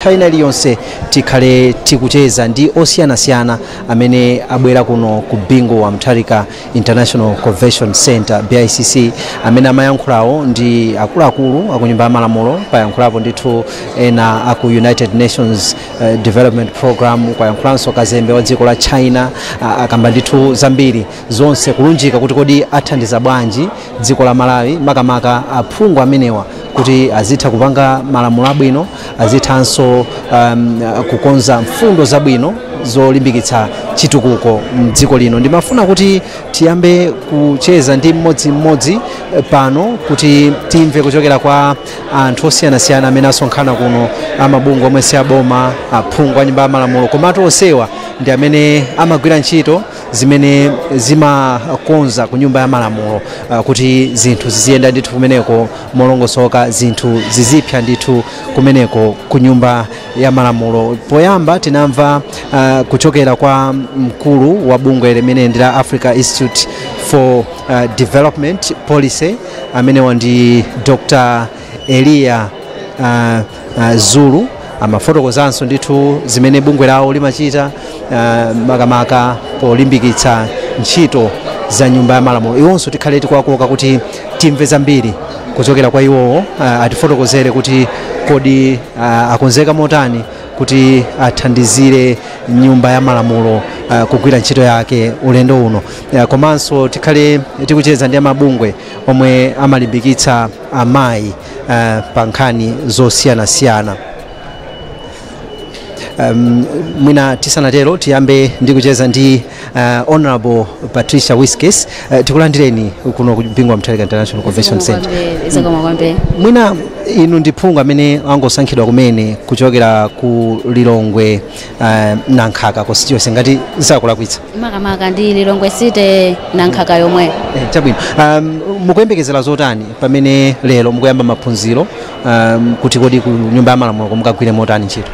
Nthawi ina iliyonse tikhale tikucheza ndi osiyanasiyana amene abwera kuno ku Bingu wa Mutharika International Convention Center, BICC. Amene amayankhulawo ndi akuluakulu akunyumba ya malamulo, payankhulapo ndithu ena aku United Nations Development Program, kwayankhulanso kazembe wa dziko la China. Akamba ndithu zambiri zonse kulunjika kuti kodi athandiza bwanji dziko la Malawi, makamaka aphungu amenewa, kuti azitha kupanga malamulo abwino, azithanso kukonza mfundo zabwino zolimbikitsa chitukuko mdziko lino. Ndimafuna kuti tiyambe kucheza ndi mmodzimmodzi pano kuti timve kuchokera kwa anthu osiyanasiyana amene asonkhana kuno, amabungwe omwe si aboma, aphungu a nyumba ya malamulo, komatu onsewa ndi amene amagwira ntchito zimene zimakonza ku nyumba ya malamulo kuti zinthu ziziyenda ndithu kumeneko molongosoka, zinthu zizipsa ndithu kumeneko ku nyumba ya malamulo. Poyamba tinamva kuchokera kwa mkulu wa bungwe limene ndi la Africa Institute for Development Policy, amenewa ndi Dr Eliya Zulu. Amafotokozanso ndithu zimene bungwe lawo limachita, makamaka polimbikitsa ntchito za nyumba ya malamulo. Iwonso tikhale tikuwakoka kuti timve zambiri kuchokera kwa iwowo, atifotokozere kuti kodi akonzeka motani kuti athandizire nyumba ya malamulo kugwira ntchito yake ulendo uno. Komanso tikhale tikucheza ndi amabungwe omwe amalimbikitsa amayi pa nkhani zosiyanasiyana. Mwina tisanatero, tiyambe ndi kucheza ndi Honorable Patricia Wiskes. Tikulandireni kuno ku Bingu wa Mutharika International Convention Center. Zikomo kwambiri. Mwina inu ndi phungu amene angosankhidwa kumene kuchokera ku Lilongwe Nankhaka constituency, ngati zisakulakwitsa? Makamaka ndi Lilongwe City, Nankhaka yomwe. Chabwino. Mukuyembekezera zotani pamene lero mukuyamba maphunziro, kuti kodi ku nyumba ya malamulo mukagwire motani ntchito?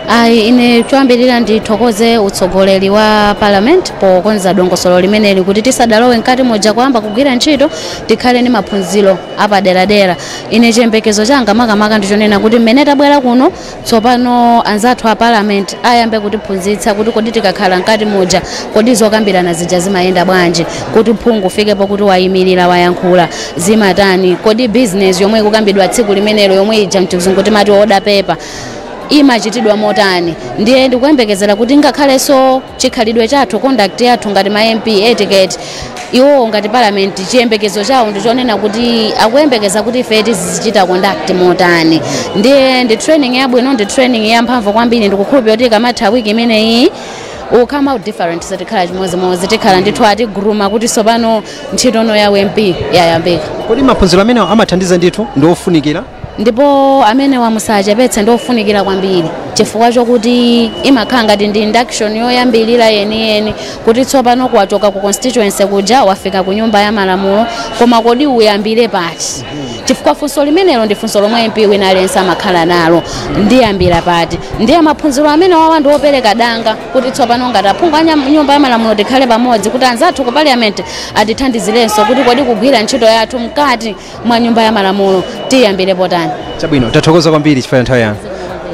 Ayi, ine choyambirira ndithokoze utsogoleri wa parliament pokonza dongosolo limeneli, kuti tisadalowe mkati muja kuyamba kugwira ntchito tikhale ndi maphunziro apaderadera. Ine chiyembekezo changa makamaka ndichonena kuti mmene tabwera kuno tsopano, anzathu a parliament ayambe kutiphunzitsa kuti kodi tikakhala mkati muja, kodi zokambirana zija zimayenda bwanji, kuti phungu ufikepo kuti wayimirira, wayankhula, zimatani, kodi business yomwe ikukambidwa tsiku limenelo, yomwe ija mchizungu timati order paper, imachitidwa motani. Ndiye ndikuyembekezera kuti ngakhalenso chikhalidwe chathu, conduct yathu ngati ma MP, etiquette, iwowo ngati parliament chiyembekezo chawo ndichonena kuti akuyembekeza kuti ife tizichita conduct motani. Ndiye ndi training yabwino, ndi training yamphamvu kwambiri. Ndikukhulupirira kuti ikamatha wiki imeneyi, will come out different. Sitikhala chimodzimodzi, tikhala ndithu atiguruma kuti tsopano ntchitono ya MP yayambika. Kodi maphunziro amenewa amathandiza ndithu, ndi ofunikira? Ndipo amene musachepetse, ndiofunikira kwambiri, chifukwa chokuti imakhala ngati ndi induction yoyambirira yeniyeni, kuti tsopano kuwachoka ku constituency kuja wafika ku nyumba ya malamulo, koma kodi uyambire pati? Chifukwa funso limenelo ndi funso lomwe MP wina aliyense amakhala nalo, ndiyambira pati? Ndiye maphunziro amene wawa ndi opereka danga kuti tsopano ngati aphungu a nyumba ya malamulo tikhale pamodzi, kuti anzathu ku parliament atithandizirenso kuti kodi kugwira ntchito yathu mkati mwa nyumba ya malamulo tiyambire potani. Chabwino, tathokoza kwambiri chifukwa cha nthawi yanu.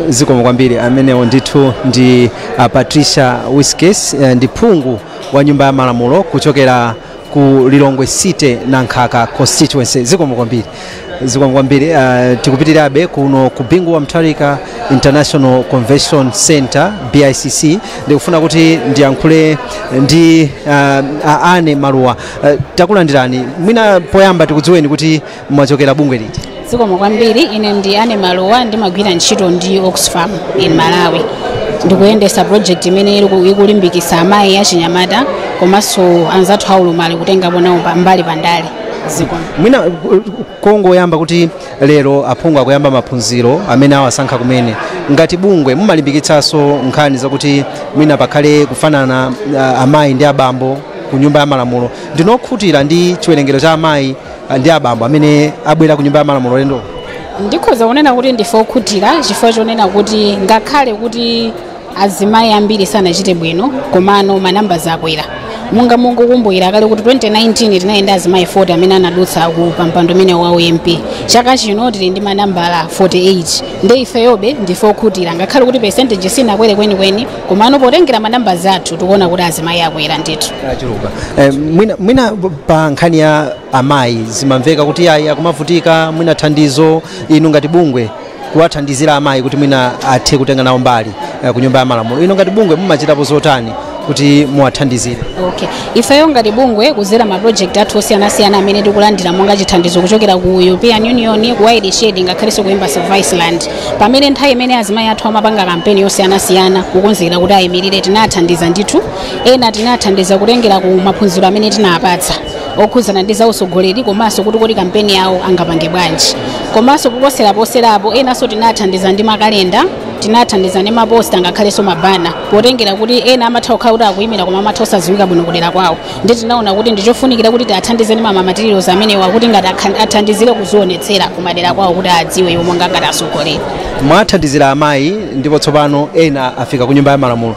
Zikomo kwambiri. Amenewo ndithu ndi Patricia Wiskes, ndi phungu wa nyumba ya malamulo kuchokera ku Lilongwe City, Nankhaka constituency. Zikomo kwambiri, zikomo kwambiri. Tikupitirabe kuno ku Bingu wa Mutharika International Convention Center, BICC. Ndikufuna kuti ndiyankhule ndi Ane Maluwa. Takulandirani. Mwina poyamba tikudziweni kuti mwachokera bungwe liti? Zikomo kwambiri. Ine ndi Ane Maluwa, ndimagwira ntchito ndi Oxfam in Malawi. Ndikuyendesa project imene ikulimbikitsa amayi achinyamata komanso anzathu aulumali kutengapo nawo mbali pandale. Zikomo. Mwina kongoyamba, kuti lero aphungu akuyamba maphunziro amene awasankha kumene, ngati bungwe mumalimbikitsanso nkhani zakuti mwina pakhale kufanana amayi ndi abambo ku nyumba ya malamulo, ndinokhutira ndi chiwerengero cha amayi ndi abambo amene abwera ku nyumba ya malamulo lendo? Ndikhoza kunena kuti ndife okhutira, chifukwa chonena kuti ngakhale kuti azimayi ambiri sanachite bwino, komano manamba akwera. Monga mungukumbukira kale kuti 2019 tinayenda azimayi 40 amene anadutsa ku pampando umene wa MP. Chaka chino tili ndi manambala 48. Nde ifeyobe ndife okhutira, ngakhale kuti percentage sinakwere kwenikweni, komano potengera manamba zathu tikuona kuti azimayi akwera ndithu. Achuluka. Mwina pa nkhani ya amayi zimamveka kuti ayi akumavutika mwina thandizo, inu ngati bungwe kuwathandizira amayi kuti mwina athe kutenga nawo mbali ku nyumba ya malamulo, inu ngati bungwe mumachitapo zotani kuti muwathandizire? Okay, ifeyo ngati bungwe kuzera ma project athu osiyanasiyana amene tikulandira monga chithandizo kuchokera ku European Union, ku WideShed, ngakhalenso ku Embassy of Iceland, pamene nthawi imene azimayi athu amapanga kampeni yosiyanasiyana kukonzekera kuti ayimirire, tinathandiza ndithu. Ena tinathandiza kutengera ku maphunziro amene tinapatsa okhudzana ndi zautsogoleri, komanso kuti kodi kampeni yawo angapange bwanji. Komanso kuposeraposerapo, enanso tinathandiza ndi makalenda, tinathandiza ndi maposta, ngakhalenso mabana, potengera kuti ena amatha kukhala kuti akuyimira koma amatha osadziwika bwino kudera kwawo. Ndi tinaona kuti ndichofunikira kuti tiathandize ndi ma materials amenewa kuti ngati athandizire kuzionetsera kumadera kwawo kuti adziwe iwo monga ngati atsogoleri. Mwathandizira amayi ndipo tsopano ena afika ku nyumba ya malamulo.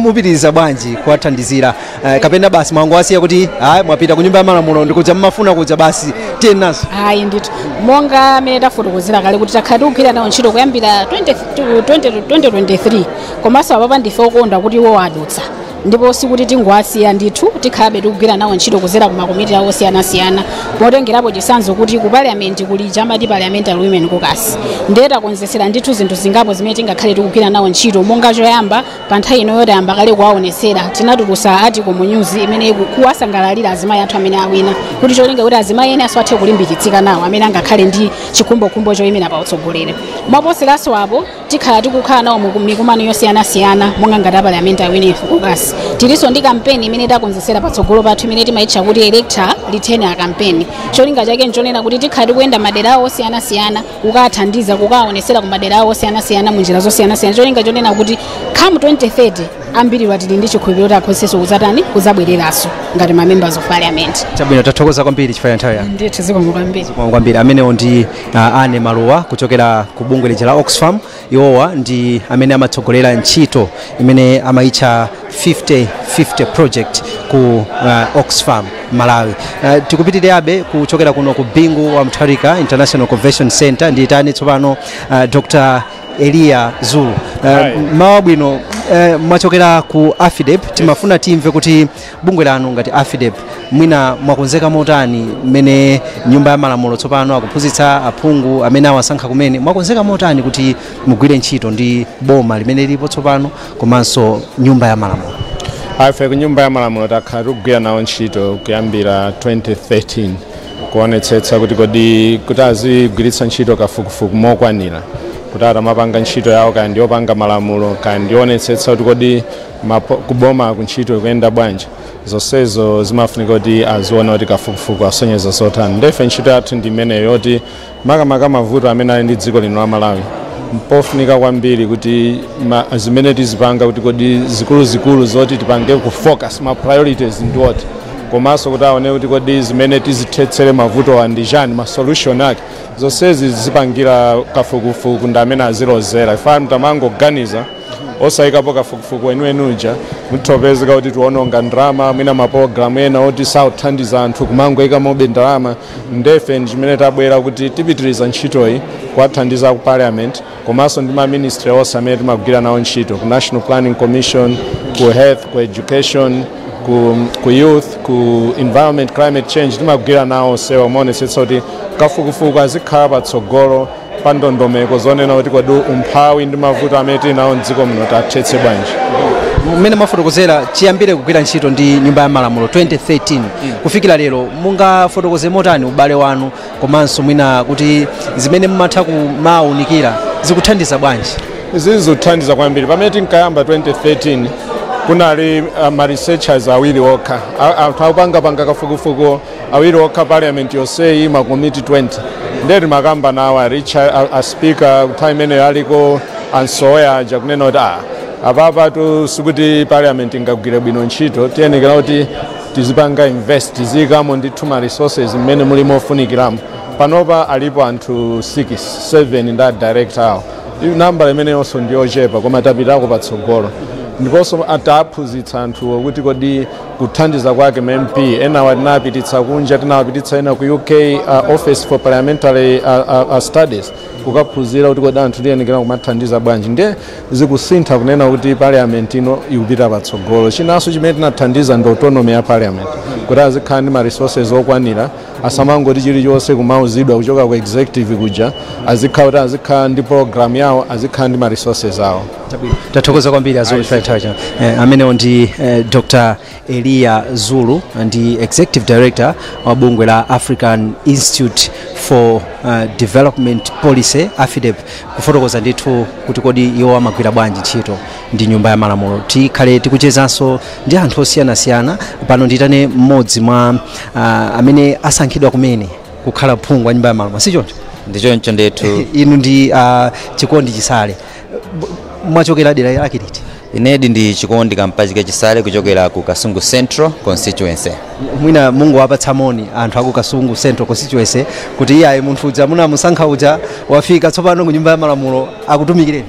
Mupitiriza bwanji kuwathandizira, kapena basi mwangowasiya kuti ayi, mwapita ku nyumba ya malamulo ndikuja mmafuna kuja, basi tiye nazo? Ayi ndithu, monga amene tafotokozera kale kuti takhala tikugwira nawo ntchito kuyambira 20 20 2023, komanso apapa ndife okonda kuti iwo adutsa, ndipo sikuti tingowasiya ndithu. Tikhalabe tikugwira nawo ntchito kuzera ku makomiti awo osiyanasiyana. Motengerapo chitsanzo kuti ku parliament kuli chamati Parliamentary Women Caucus, ndiye takonzesera ndithu zinthu zingapo zimene tingakhale tikugwira nawo ntchito. Monga choyamba, pa nthawi ino yotayamba kale kuwaonesera, tinatulutsa article mu news imene kuwasangalalira azimayi athu amene awina, kuti cholinga kuti azimayi ene aso athe kulimbikitsika nawo amene angakhale ndi chikhumbokhumbo choyimira pa utsogoleri. Mwaposeranso apo, tikhala tikukhala nawo mu mikumano yosiyanasiyana monga ngati a Parliamentary Women Caucus. Tilinso ndi kampeni imene takonzesera patsogolo pathu imene timayitcha kuti Elect Her Retain Her campaign. Cholinga chake nchonena kuti tikhala tikuyenda madera awo osiyanasiyana kukathandiza, kukaonesera ku madera awo osiyanasiyana munjira zosiyanasiyana, cholinga chonena kuti come 2030 ambiri tili ndi chikhulupiriro kuti akhozenso kuzatani, kuzabwereranso ngati ma members of parliament. Chabwino, tathokoza kwambiri chifukwa cha nthawi yanu. Ndithu, zikomo kwambiri. Zikomo kwambiri. Amenewo ndi Ane Maluwa kuchokera ku bungwe lija la Oxfam. Iwowa ndi amene amatsogolera ntchito imene amayitcha 50-50 project ku Oxfam Malawi. Tikupitirirabe kuchokera kuno ku Bingu wa Mutharika International Convention Center. Ndiyitane tsopano Dr Eliya Zulu. Mawa bwino. Mwachokera ku AFIDEP. Timafuna timve kuti bungwe lanu ngati AFIDEP mwina mwakonzeka motani mmene nyumba ya malamulo tsopano akuphunzitsa aphungu amene awasankha kumene, mwakonzeka motani kuti mugwire ntchito ndi boma limene lilipo tsopano komanso nyumba ya malamulo? Ife ku nyumba ya malamulo takhala tikugwira nawo ntchito kuyambira 2013, kuonetsetsa kuti kodi kuti azigwiritsa ntchito kafukufuku mokwanira, kuti atamapanga ntchito yawo, kaya ndiyopanga malamulo, kaya ndionetsetsa kuti kodi kuboma kuntchito ikuyenda bwanji, zonsezo zimafunika kuti aziona kuti kafukufuku asonyeza zotani. Ndefe ntchito yathu ndi imeneyo, yoti makamaka mavuto amene ali ndi dziko lino la Malawi, mpofunika kwambiri kuti zimene tizipanga, kuti kodi zikuluzikulu zoti tipange ku focus, ma priorities ndiwoti, komanso kuti aone kuti kodi zimene tizithetsere mavuto ndi chani, ma solution ake. Zonsezi zipangira kafukufuku ndi amene azilozera. Ife tamangoganiza osayikapo kafukufuku weniweni uja, mutopezeka kuti tiononga ndalama, mwina mapologalamu ena oti sauthandiza anthu kumangoyikamobe ndalama. Ndefe ndi chimene tabwera kuti tipitiriza ntchitoyi kuwathandiza ku parliament, komanso ndi ma ministry onse amene timagwira nawo ntchito, ku National Planning Commission, ku health, ku education, ku youth, ku environment, climate change. Timagwira nawo onsewa kumaonetsetsa kuti kafukufuku azikhala patsogolo pa ndondomeko zonena kuti kodi umphawi ndi mavuto amene tili nawo mdziko muno tathetse bwanji. Mmene mwafotokozera, chiyambire kugwira ntchito ndi nyumba ya malamulo 2013 kufikira lero, mungafotokoze motani ubale wanu, komanso mwina kuti zimene mumatha kumawunikira zikuthandiza bwanji? Izi zikuthandiza kwambiri. Pamene tinkayamba 2013 kunali ma researchers awiri okha, anthu akupangapanga kafukufuku awiri okha, parliament yonseyi makomiti 20. Ndiye timakamba nawo a Richard, a speaker nthawi imeneyo aliko ansoya aja, kunena kuti apapa tu sikuti parliament ingagwire bwino ntchito, tiyenekera kuti tizipanga invest, tiziyikamo ndithu ma resources mmene muli mofunikiramo. Panopa alipo anthu 6 7 ndi a director awo. Nambala imeneyonso ndiyochepa, koma tapitako patsogolo. Ndiponso ataphunzitsa anthuwo kuti kodi kuthandiza kwake ma MP enawa tinapititsa kunja, tinawapititsa ena ku UK, Office for Parliamentary Studies, kukaphunzira kuti kodi anthu tiyenekera kumathandiza bwanji. Ndiye zikusintha kunena kuti parliament ino ikupita patsogolo. Chinanso chimene tinathandiza ndi autonomy ya parliament, kuti azikhala ndi ma resources okwanira, asamangoti chilichonse kumauzidwa kuchoka ku executive kuja, azikhala kuti azikhala ndi program yawo, azikhala ndi ma resources awo. Tathokoza kwambiri azulu. Amenewo ndi Dr Eliya Zulu, ndi executive director wa bungwe la African Institute for Development Policy, AFIDEP, kufotokoza ndithu kuti kodi iwo amagwira bwanji ntchito ndi nyumba ya malamulo. Tikhale tikuchezanso ndi anthu osiyanasiyana pano. Nditane mmodzi mwa amene asankhidwa kumene kukhala phungu wa nyumba ya malamulo, sichoncho? Ndichoncho ndithu. Inu ndi Chikondi Chisale. Mwachokera dera lake liti? Inedi ndi Chikondi Kampachike Chisale, kuchokera ku Kasungu Central Constituency. Mwina Mungu wapatsa moni anthu aku Kasungu Central Constituency kuti iyayi, munthu uja munamusankha uja wafika tsopano ku nyumba ya malamulo, akutumikireni.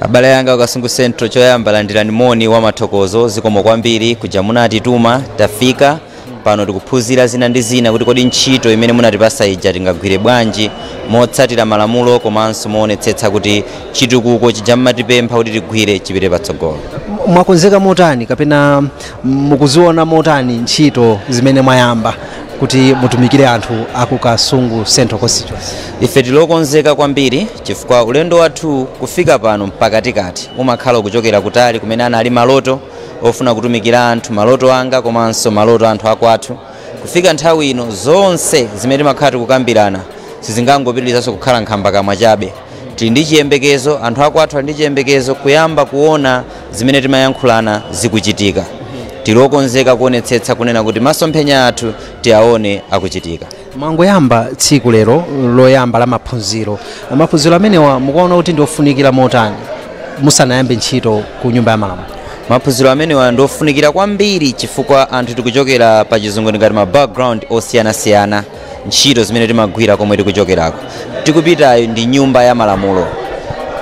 Abale anga ku Kasungu Central, choyamba landirani moni wa mathokozo. Zikomo kwambiri kuja munatituma, tafika pano, tikuphunzira zina ndi zina kuti kodi ntchito imene munatipasa ija tingagwire bwanji motsatira malamulo, komanso moonetsetsa kuti chitukuko chija mmatipempha kuti tigwire chipite patsogolo. Mwakonzeka motani kapena mukuziona motani ntchito zimene mwayamba kuti mutumikire anthu aku Kasungu Central Constituency? Ife tilokonzeka kwambiri, chifukwa ulendo wathu kufika pano mpakatikati umakhala kuchokera kutali kumene anali maloto ofuna kutumikira anthu, maloto anga komanso maloto anthu akwathu. Kufika nthawi ino, zonse zimene timakhala tikukambirana sizingangopitirizanso kukhala nkhambakamwa chabe. Tili ndi chiyembekezo, anthu akwathu ali ndi chiyembekezo kuyamba kuona zimene timayankhulana zikuchitika. Tilokonzeka kuonetsetsa kunena kuti masomphenya athu tiyaone akuchitika. Mwangoyamba tsiku lero loyamba la maphunziro. Maphunziro amenewa mukuona kuti ndiofunikira motani musanayambe ntchito ku nyumba ya malamulo? Maphunziro amenewa ndiofunikira kwambiri, chifukwa anthu tikuchokera pa chizungu ngati ma background osiyanasiyana, ntchito zimene timagwira komwe tikuchokerako. Tikupitayo ndi nyumba ya malamulo.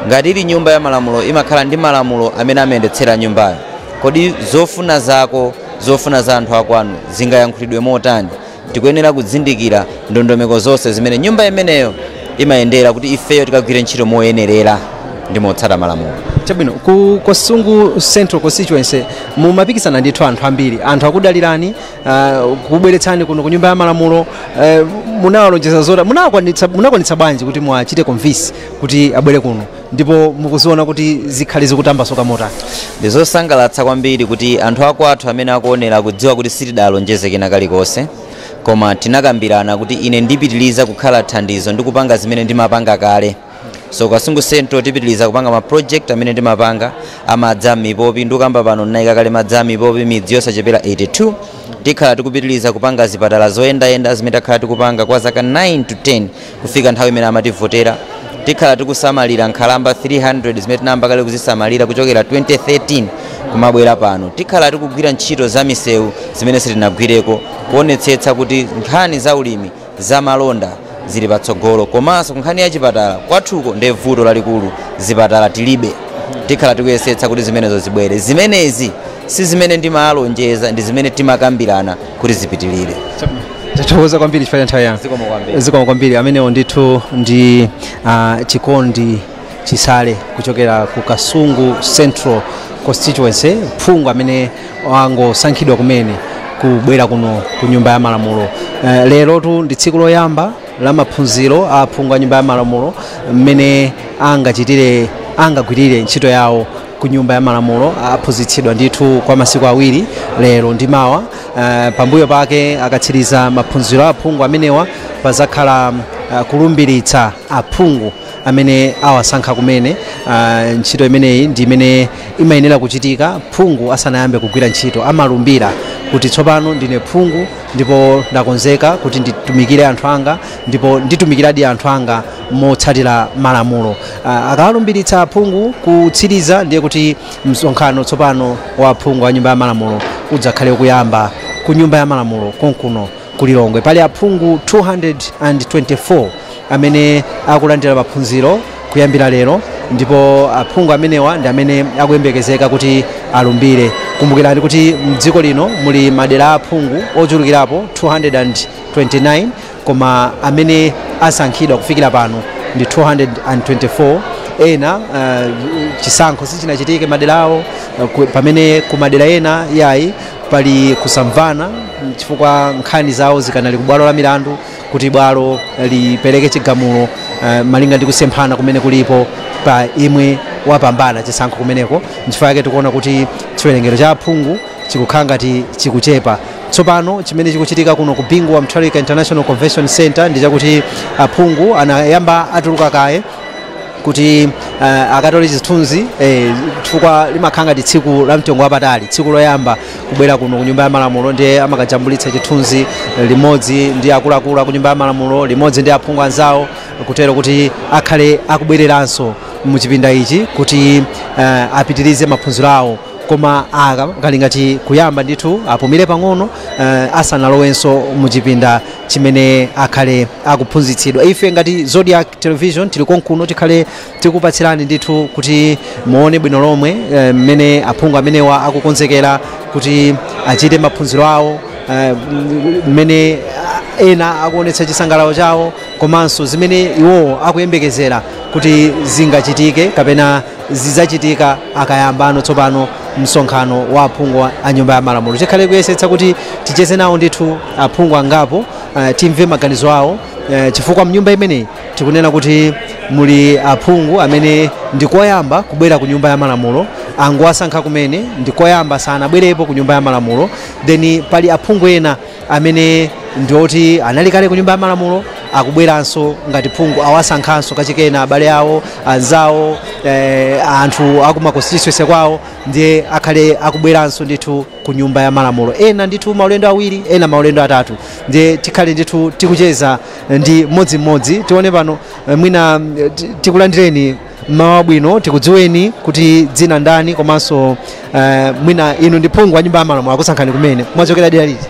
Ngati ili nyumba ya malamulo, imakhala ndi malamulo amene amayendetsera nyumbayo. Kodi zofuna zako, zofuna za anthu akwanu zingayankhulidwe motani? Tikuyenera kuzindikira ndondomeko zonse zimene nyumba imeneyo imayendera, kuti ifeyo tikagwire ntchito moyenerera ndi motsata malamulo. Chabwino, ku Kasungu Central Constituency mumapikisana ndithu anthu ambiri. Anthu akudalirani, kubweretsani kuno ku nyumba ya malamulo. Munawalonjeza zota, munakwanitsa bwanji kuti mwachite convince kuti abwere kuno, ndipo mukuziona kuti zikhale zikutambasuka motani? Ndizosangalatsa kwambiri kuti anthu akwathu amene akuonera kudziwa kuti sitidalonjeze kena kalikonse, koma tinakambirana kuti ine ndipitiliza kukhala thandizo ndi kupanga zimene ndimapanga kale. So Kasungu Central tipitiliza kupanga ma project amene ndimapanga amadzi amipopi. Ndikamba pano ndinayika kale madzi amipopi midzi yosachepera 82. Tikhala tikupitiliza kupanga zipatala zoyendayenda zimene takhala tikupanga kwa zaka 9 to 10 kufika nthawi imene amativotera. Tikhala tikusamalira nkhalamba 300 zimene tinayamba kale kuzisamalira kuchokera 2013 kumabwera pano. Tikhala tikugwira ntchito za misewu zimene sitinagwireko, kuonetsetsa kuti nkhani za ulimi, za malonda zili patsogolo, komanso nkhani ya chipatala kwathuko ndiye vuto lalikulu, zipatala tilibe. Tikhala tikuyesetsa kuti zimenezo zibwere. Zimenezi si zimene ndimalonjeza, ndi zimene timakambirana kuti zipitilire. Tathokoza kwambiri chifukwa cha nthawi yanu. Zikomo kwambiri. Zikomo kwambiri. Amenewo ndithu ndi Chikondi Chisale kuchokera ku Kasungu Central Constituency, phungu amene wangosankhidwa kumene kubwera kuno ku nyumba ya malamulo. Lerotu ndi tsiku loyamba la maphunziro a phungu a nyumba ya malamulo, mmene angachitire, angagwirire ntchito yawo ku nyumba ya malamulo. Aphunzitsidwa ndithu kwa masiku awiri, lero ndi mawa. Pambuyo pake, akatsiriza maphunziro a aphungu amenewa, pazakhala kulumbiritsa aphungu amene awasankha kumene. Ntchito imeneyi ndi imene imayenera kuchitika phungu asanayambe kugwira ntchito. Amalumbira kuti tsopano ndine phungu ndipo ndakonzeka kuti nditumikire anthu anga, ndipo nditumikiradi anthu anga motsatira malamulo. Akalumbiritsa aphungu kutsiriza, ndiye kuti msonkhano tsopano wa aphungu a nyumba ya malamulo udzakhale kuyamba ku nyumba ya malamulo konkuno ku Lilongwe. Pali aphungu 224 amene akulandira maphunziro kuyambira lero. Ndipo aphungu amenewa ndi amene akuyembekezeka kuti alumbire. Kumbukirani kuti mdziko lino muli madera aphungu ochulukirapo 229, koma amene asankhidwa kufikira pano ndi 224. Ena chisankho sichinachitike madera awo, pamene ku madera ena yayi pali kusamvana chifukwa nkhani zawo zikanali ku bwalo la milandu kuti bwalo lipereke chigamulo malinga ndi kusemphana kumene kulipo pa imwe wapambana chisankho kumeneko. Nchifukwa chake tikuona kuti chiwerengero cha aphungu chikukhala ngati chikuchepa. Tsopano chimene chikuchitika kuno ku Bingu wa Mutharika International Convention Center ndi chakuti aphungu anayamba atuluka kaye kuti akatole chithunzi, chifukwa limakhala ngati tsiku la mtengo wapatali, tsiku loyamba kubwera kuno ku Nyumba ya Malamulo, ndiye amakajambulitsa chithunzi limodzi ndi akuluakulu ku Nyumba ya Malamulo, limodzi ndi aphungu anzawo, kutero kuti akhale akubwereranso muchipinda ichi kuti apitirize maphunziro awo. Koma aka kali ngati kuyamba ndithu, apumire pang'ono asanalowenso muchipinda chimene akhale akuphunzitsidwa. Ife ngati Zodiac Television tili konkuno, tikhale tikupatsirani ndithu kuti muone bwino lomwe mmene aphungu amenewa akukonzekera kuti achite maphunziro awo, mmene ena akuonetsa chisangalalo chawo, komanso zimene iwowo akuyembekezera kuti zingachitike kapena zidzachitika akayambano tsopano msonkhano wa aphungu a Nyumba ya Malamulo. Tikhale kuyesetsa kuti ticheze nawo ndithu aphungu angapo, timve maganizo awo, chifukwa mnyumba imeneyi tikunena kuti muli aphungu amene ndikoyamba kubwera ku Nyumba ya Malamulo, angowasankha kumene, ndikoyamba, sanabwerepo ku Nyumba ya Malamulo. Then pali aphungu ena amene ndioti anali kale ku Nyumba ya Malamulo, akubweranso ngati phungu, awasankhanso kachikena abale awo, anzawo, anthu akuma constituency kwawo, ndiye akhale akubweranso ndithu ku Nyumba ya Malamulo, ena ndithu maulendo awiri, ena maulendo atatu. Ndiye tikhale ndithu tikucheza ndi mmodzimmodzi. Tione pano, mwina tikulandireni mmawa bwino, tikudziweni kuti dzina ndani, komanso mwina inu ndi phungu wa Nyumba ya Malamulo, akusankhani kumene, mwachokera dera liti?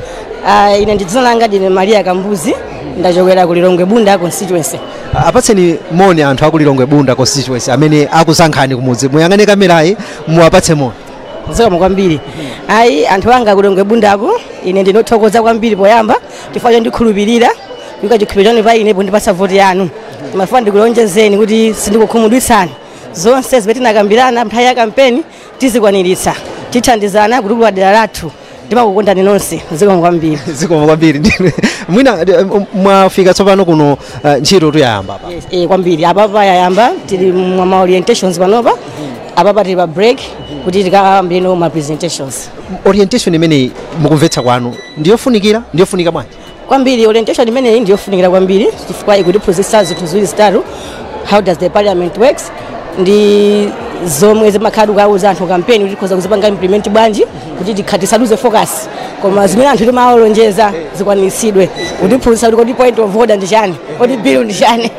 Ine ndi dzina langa ndine Maria Kambuzi, ndachokera ku Lilongwe Bunda constituency. Apatseni moni anthu aku Lilongwe Bunda constituency amene akusankhani kumudzi. Muyang'ane kamerayi, muwapatse moni. Zikomo kwambiri. Ayi, anthu anga ku Lilongwe Bundako, ine ndinothokoza kwambiri poyamba chifukwa chondikhulupirira, kuyika chikhulupiriro pa ine pondipatsa voti yanu. Mafuna ndikulonjezeni kuti sindikukhumudwitsani. Zonse zimene tinakambirana nthawi ya kampeni tizikwaniritsa, tithandizana kutukula dera lathu. Ndimakukondani nonse, zikomo kwambiri. Zikomo kwambiri. Mwina mwafika tsopano kuno, ntchito tuyayamba pa? Yes, kwambiri, apapa yayamba, tili mwa orientations panopa. Apapa tili pa break kuti tikayambeno ma presentations. Orientation imeneyi mukumvetsa kwanu ndiyofunikira, ndiyofunika bwanji? Kwambiri, orientation imeneyi ndiyofunikira kwambiri chifukwa ikutiphunzitsa zinthu ziwiri zitatu: how does the parliament works, ndi zomwe zimakhala tikauza anthu kampeni kuti tikhoza kuzipanga implement bwanji, kuti tisaluze focus, koma zimene anthu timawalonjeza zikwaniritsidwe. Kutiphunzitsa kuti kodi point of order ndi chani, kodi bill ndi chani.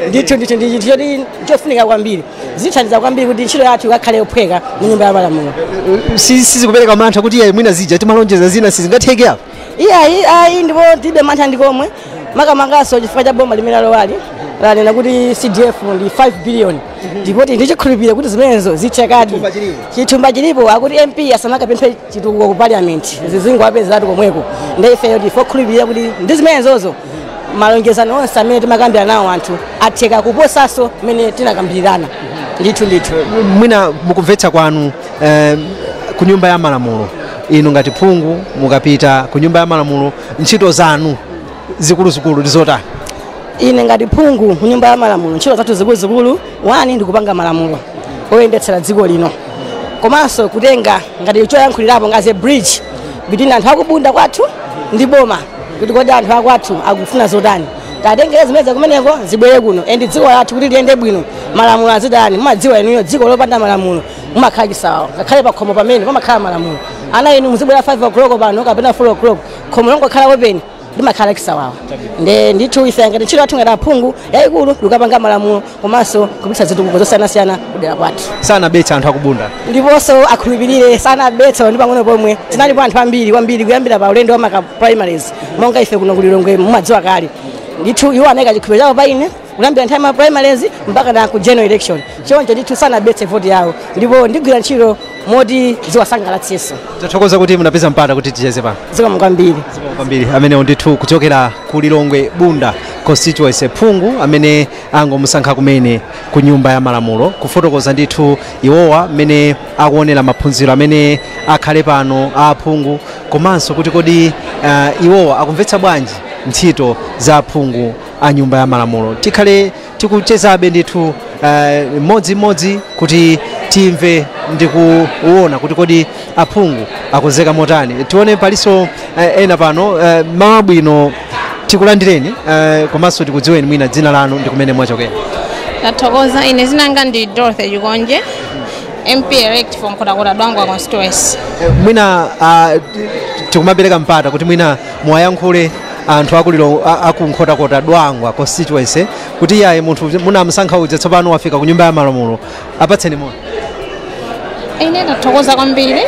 Ndithu ndithu ndi chinthu choti chofunika kwambiri, zithandiza kwambiri kuti ntchito yathu ikakhale yophweka mu Nyumba ya Malamulo. Sizikupereka mantha kuti iye mwina zija timalonjeza zina sizingatheke apa? Iyayi, ayi, ndipo tilibe mantha ndikomwe, makamangaso chifukwa cha boma limene alowali lanena kuti CDF ndi 5 billion, ndipo ndi chikhulupiriro kuti zimenezo zithekadi. Chithumba chilipo. Akuti MP asamakapemphe chitukuko ku parliament, zizingowapezeratu komweko. Ndi ifeyo ndife okhulupirira kuti ndi zimenezozo malonjezano onse amene timakambira nawo anthu atheka kuposaso mmene tinakambirana, ndithu ndithu. Mwina mukumvetsa kwanu, ku Nyumba ya Malamulo, inu ngati phungu mukapita ku Nyumba ya Malamulo, ntchito zanu zikuluzikulu ndi zotani? Ine ngati phungu ku Nyumba ya Malamulo, ntchito zathu zikuluzikulu, one, ndikupanga malamulo oyendetsera dziko lino, komanso kutenga ngati choyankhulirapo ngati a bridge between anthu akubunda kwathu ndi boma, kuti kodi anthu akwathu akufuna zotani, tatengere zimene kumeneko zibwere kuno, and dziko lathu kuti liyende bwino malamulo azidani. Mumadziwa inuyo, dziko lopanda malamulo mumakhala chisawawa. Ngakhale pakhomo pamene pamakhala malamulo, ana inu muzibwera 5 o'clock pano kapena 4 o'clock, khomo longokhala open limakhala chisawawa. Nde ndithu ife ngati ntchito yathu ngati aphungu yayikulu ndikukapanga malamulo komanso kupititsa zitukuko zosiyanasiyana kudera kwathu. Sanabetsa anthu akubunda? Ndiponso akhulupirire, sanabetsa ndi pang'ono pomwe. Tinalipo anthu ambiri kwambiri kuyambira pa ulendo wa maka primaries, monga ife kuno kulilongwe mumadziwa kale. Ndithu iwo anayika chikhulupiriro chawo pa ine. Kuyambira nthawi ya primaries mpaka na ku general election. Choncho ndithu sanabetse voti yawo, ndipo ndigwira ntchito moti ziwasangalatsenso. Tathokoza kuti munapeza mpata kuti ticheze pano. Zikomo kwambiri. Kwambiri. Amenewo ndithu kuchokera ku Lilongwe Bunda constituency, phungu amene angomusankha kumene ku Nyumba ya Malamulo, kufotokoza ndithu iwowa mmene akuonera maphunziro amene akhale pano a aphungu, komanso kuti kodi iwowa akumvetsa bwanji ntchito za aphungu a Nyumba ya Malamulo. Tikhale tikuchezabe ndithu mmodzimmodzi kuti timve ndi kuona kuti kodi aphungu akonzeka motani. Tione palinso ena pano. Mawa bwino, tikulandireni, komanso tikudziweni mwina dzina lanu ndi kumene mwachokera. Tathokoza. Ine zinanga ndi Dorothy Chikonje, MP elect for Nkhotakota Dwangwa constituency. Mwina tikumapereka mpata kuti mwina muwayankhule anthu akulilo akuNkhotakota Dwangwa constituency kuti iyayi, munthu munamusankha uja tsopano wafika ku Nyumba ya Malamulo, apatseni moni. Ine ndathokoza kwambiri.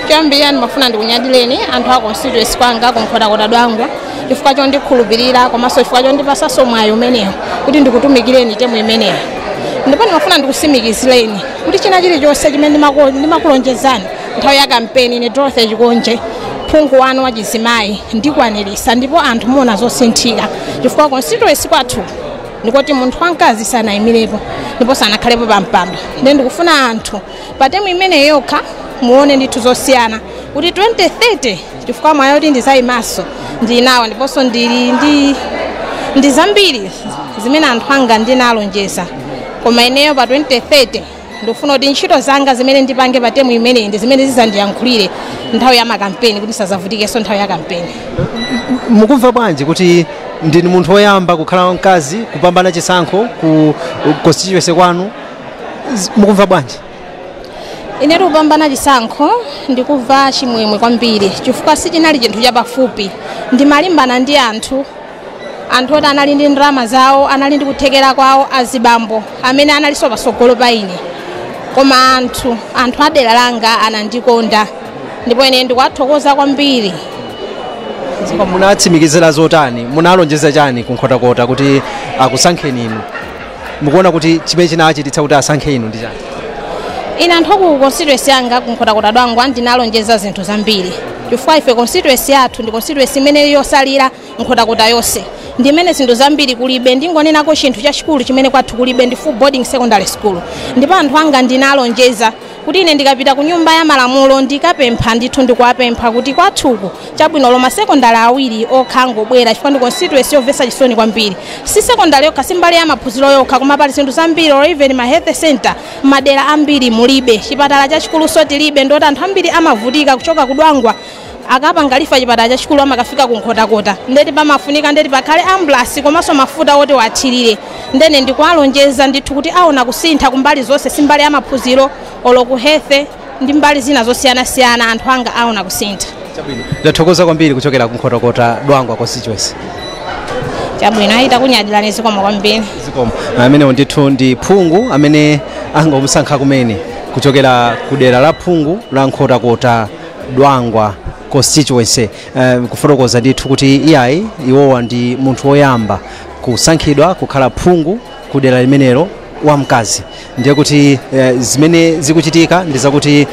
Choyambirira ndimafuna ndikunyadileni anthu a constituency kwanga kuNkhotakota Dwangwa chifukwa chondikhulupirira, komanso chifukwa chondipasanso mwayi umenewo kuti ndikutumikireni term imeneyo. Ndipo ndimafuna ndikusimikizireni kuti china chilichonse chimene ndimakulonjezani nthawi ya kampeni, ine Dorothy Chikonje, phungu wanu wachizimayi, ndikwanirisa, ndipo anthu muona zosinthika, chifukwa constituency kwathu ndikoti munthu wamkazi sanayimirepo ndipo sanakhalepo pa mpando. Ndiye ndikufuna anthu pa term imene yokha muone ndithu zosiyana kuti 2030, chifukwa mwayi kuti ndizayimaso ndili nawo, ndiponso ndili ndi zambiri zimene anthu anga ndinalonjeza. Koma ineyo pa 2030 ndikufuna kuti ntchito zanga zimene ndipange pa term imeneyi ndi zimene zizandiyankhulire nthawi ya makampeni, kuti sazavutikenso nthawi ya kampeni. Mukumva bwanji kuti ndinu munthu woyamba kukhala wamkazi kupambana chisankho ku constituency kwanu? Mukumva bwanji? Ine kupambana chisankho ndikumva chimwemwe kwambiri, chifukwa sichinali chinthu chapafupi. Ndimalimbana ndi anthu oti anali ndi ndalama zawo, anali ndi kuthekera kwawo, azibambo amene analinso patsogolo pa ine, koma anthu adera langa anandikonda, ndipo ine ndikuwathokoza kwambiri. Munatsimikizira zotani? Munalonjeza chani kuNkhotakota kuti akusankheni inu? Mukuona kuti chimene chinachititsa kuti asankhe inu ndi chani? Ine anthu aku constituency yanga kuNkhotakota Dwangwa ndinalonjeza zinthu zambiri, chifukwa ife constituency yathu ndi constituency imene yosalira Nkhotakota yonse, ndimene zinthu zambiri kulibe. Ndingonenako chinthu chachikulu chimene kwathu kulibe ndi full boarding secondary school. Ndipo anthu anga ndinalonjeza kuti ine ndikapita ku Nyumba ya Malamulo ndikapempha ndithu, ndikuwapempha kuti kwathuku chabwino loma sekondari awiri okha angobwera, chifukwa ndi constituency yomvetsa chisoni kwambiri. Si sekondari yokha, si mbali ya maphunziro yokha, koma pali zinthu zambiri, or even ma health center madera ambiri mulibe, chipatala chachikuluso tilibe, ndoti anthu ambiri amavutika kuchoka kuDwangwa akapanga refer chipatala chachikulu amakafika kuNkhotakota. Ndeti pamafunika ndeti pakhale ambulance komanso mafuta oti wathirire. Ndene ndikuwalonjeza ndithu kuti aona kusintha kumbali zonse, si mbali ya maphunziro, olo ku health ndi mbali zina zosiyanasiyana, anthu anga aona kusintha. Ndathokoza kwambiri kuchokera kuNkhotakota Dwangwa constituency. Chabwino, ayita kunyadirani, zikomo kwambiri. Zikomo. Amenewo ndithu ndi phungu amene angomusankha kumene kuchokera ku dera la phungu la Nkhotakota Dwangwa constituency, kufotokoza ndithu kuti iyayi, iwowa ndi munthu woyamba kusankhidwa kukhala phungu ku dera limenelo wamkazi. Ndiye kuti zimene zikuchitika ndi zakuti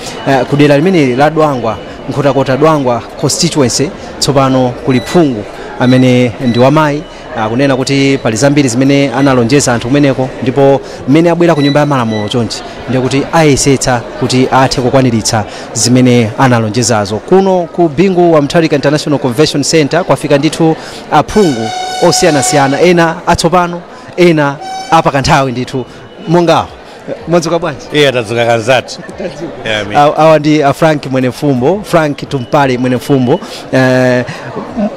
ku dera limeneli la Dwangwa, Nkhotakota Dwangwa constituency, tsopano kuli phungu amene ndi wamayi. Akunena kuti pali zambiri zimene analonjeza anthu kumeneko, ndipo mmene abwera ku Nyumba ya Malamulo chonchi ndiye kuti ayesetsa kuti athe kukwaniritsa zimene analonjezazo. Kuno ku Bingu wa Mutharika International Convention Center kwafika ndithu aphungu osiyanasiyana, ena atsopano, ena apakanthawi ndithu mongawo. Mwadzuka bwanji? Iye, tadzuka kanzathu. Awa ndi a Frank Mwenefumbo, Frank Tumpale Mwenefumbo.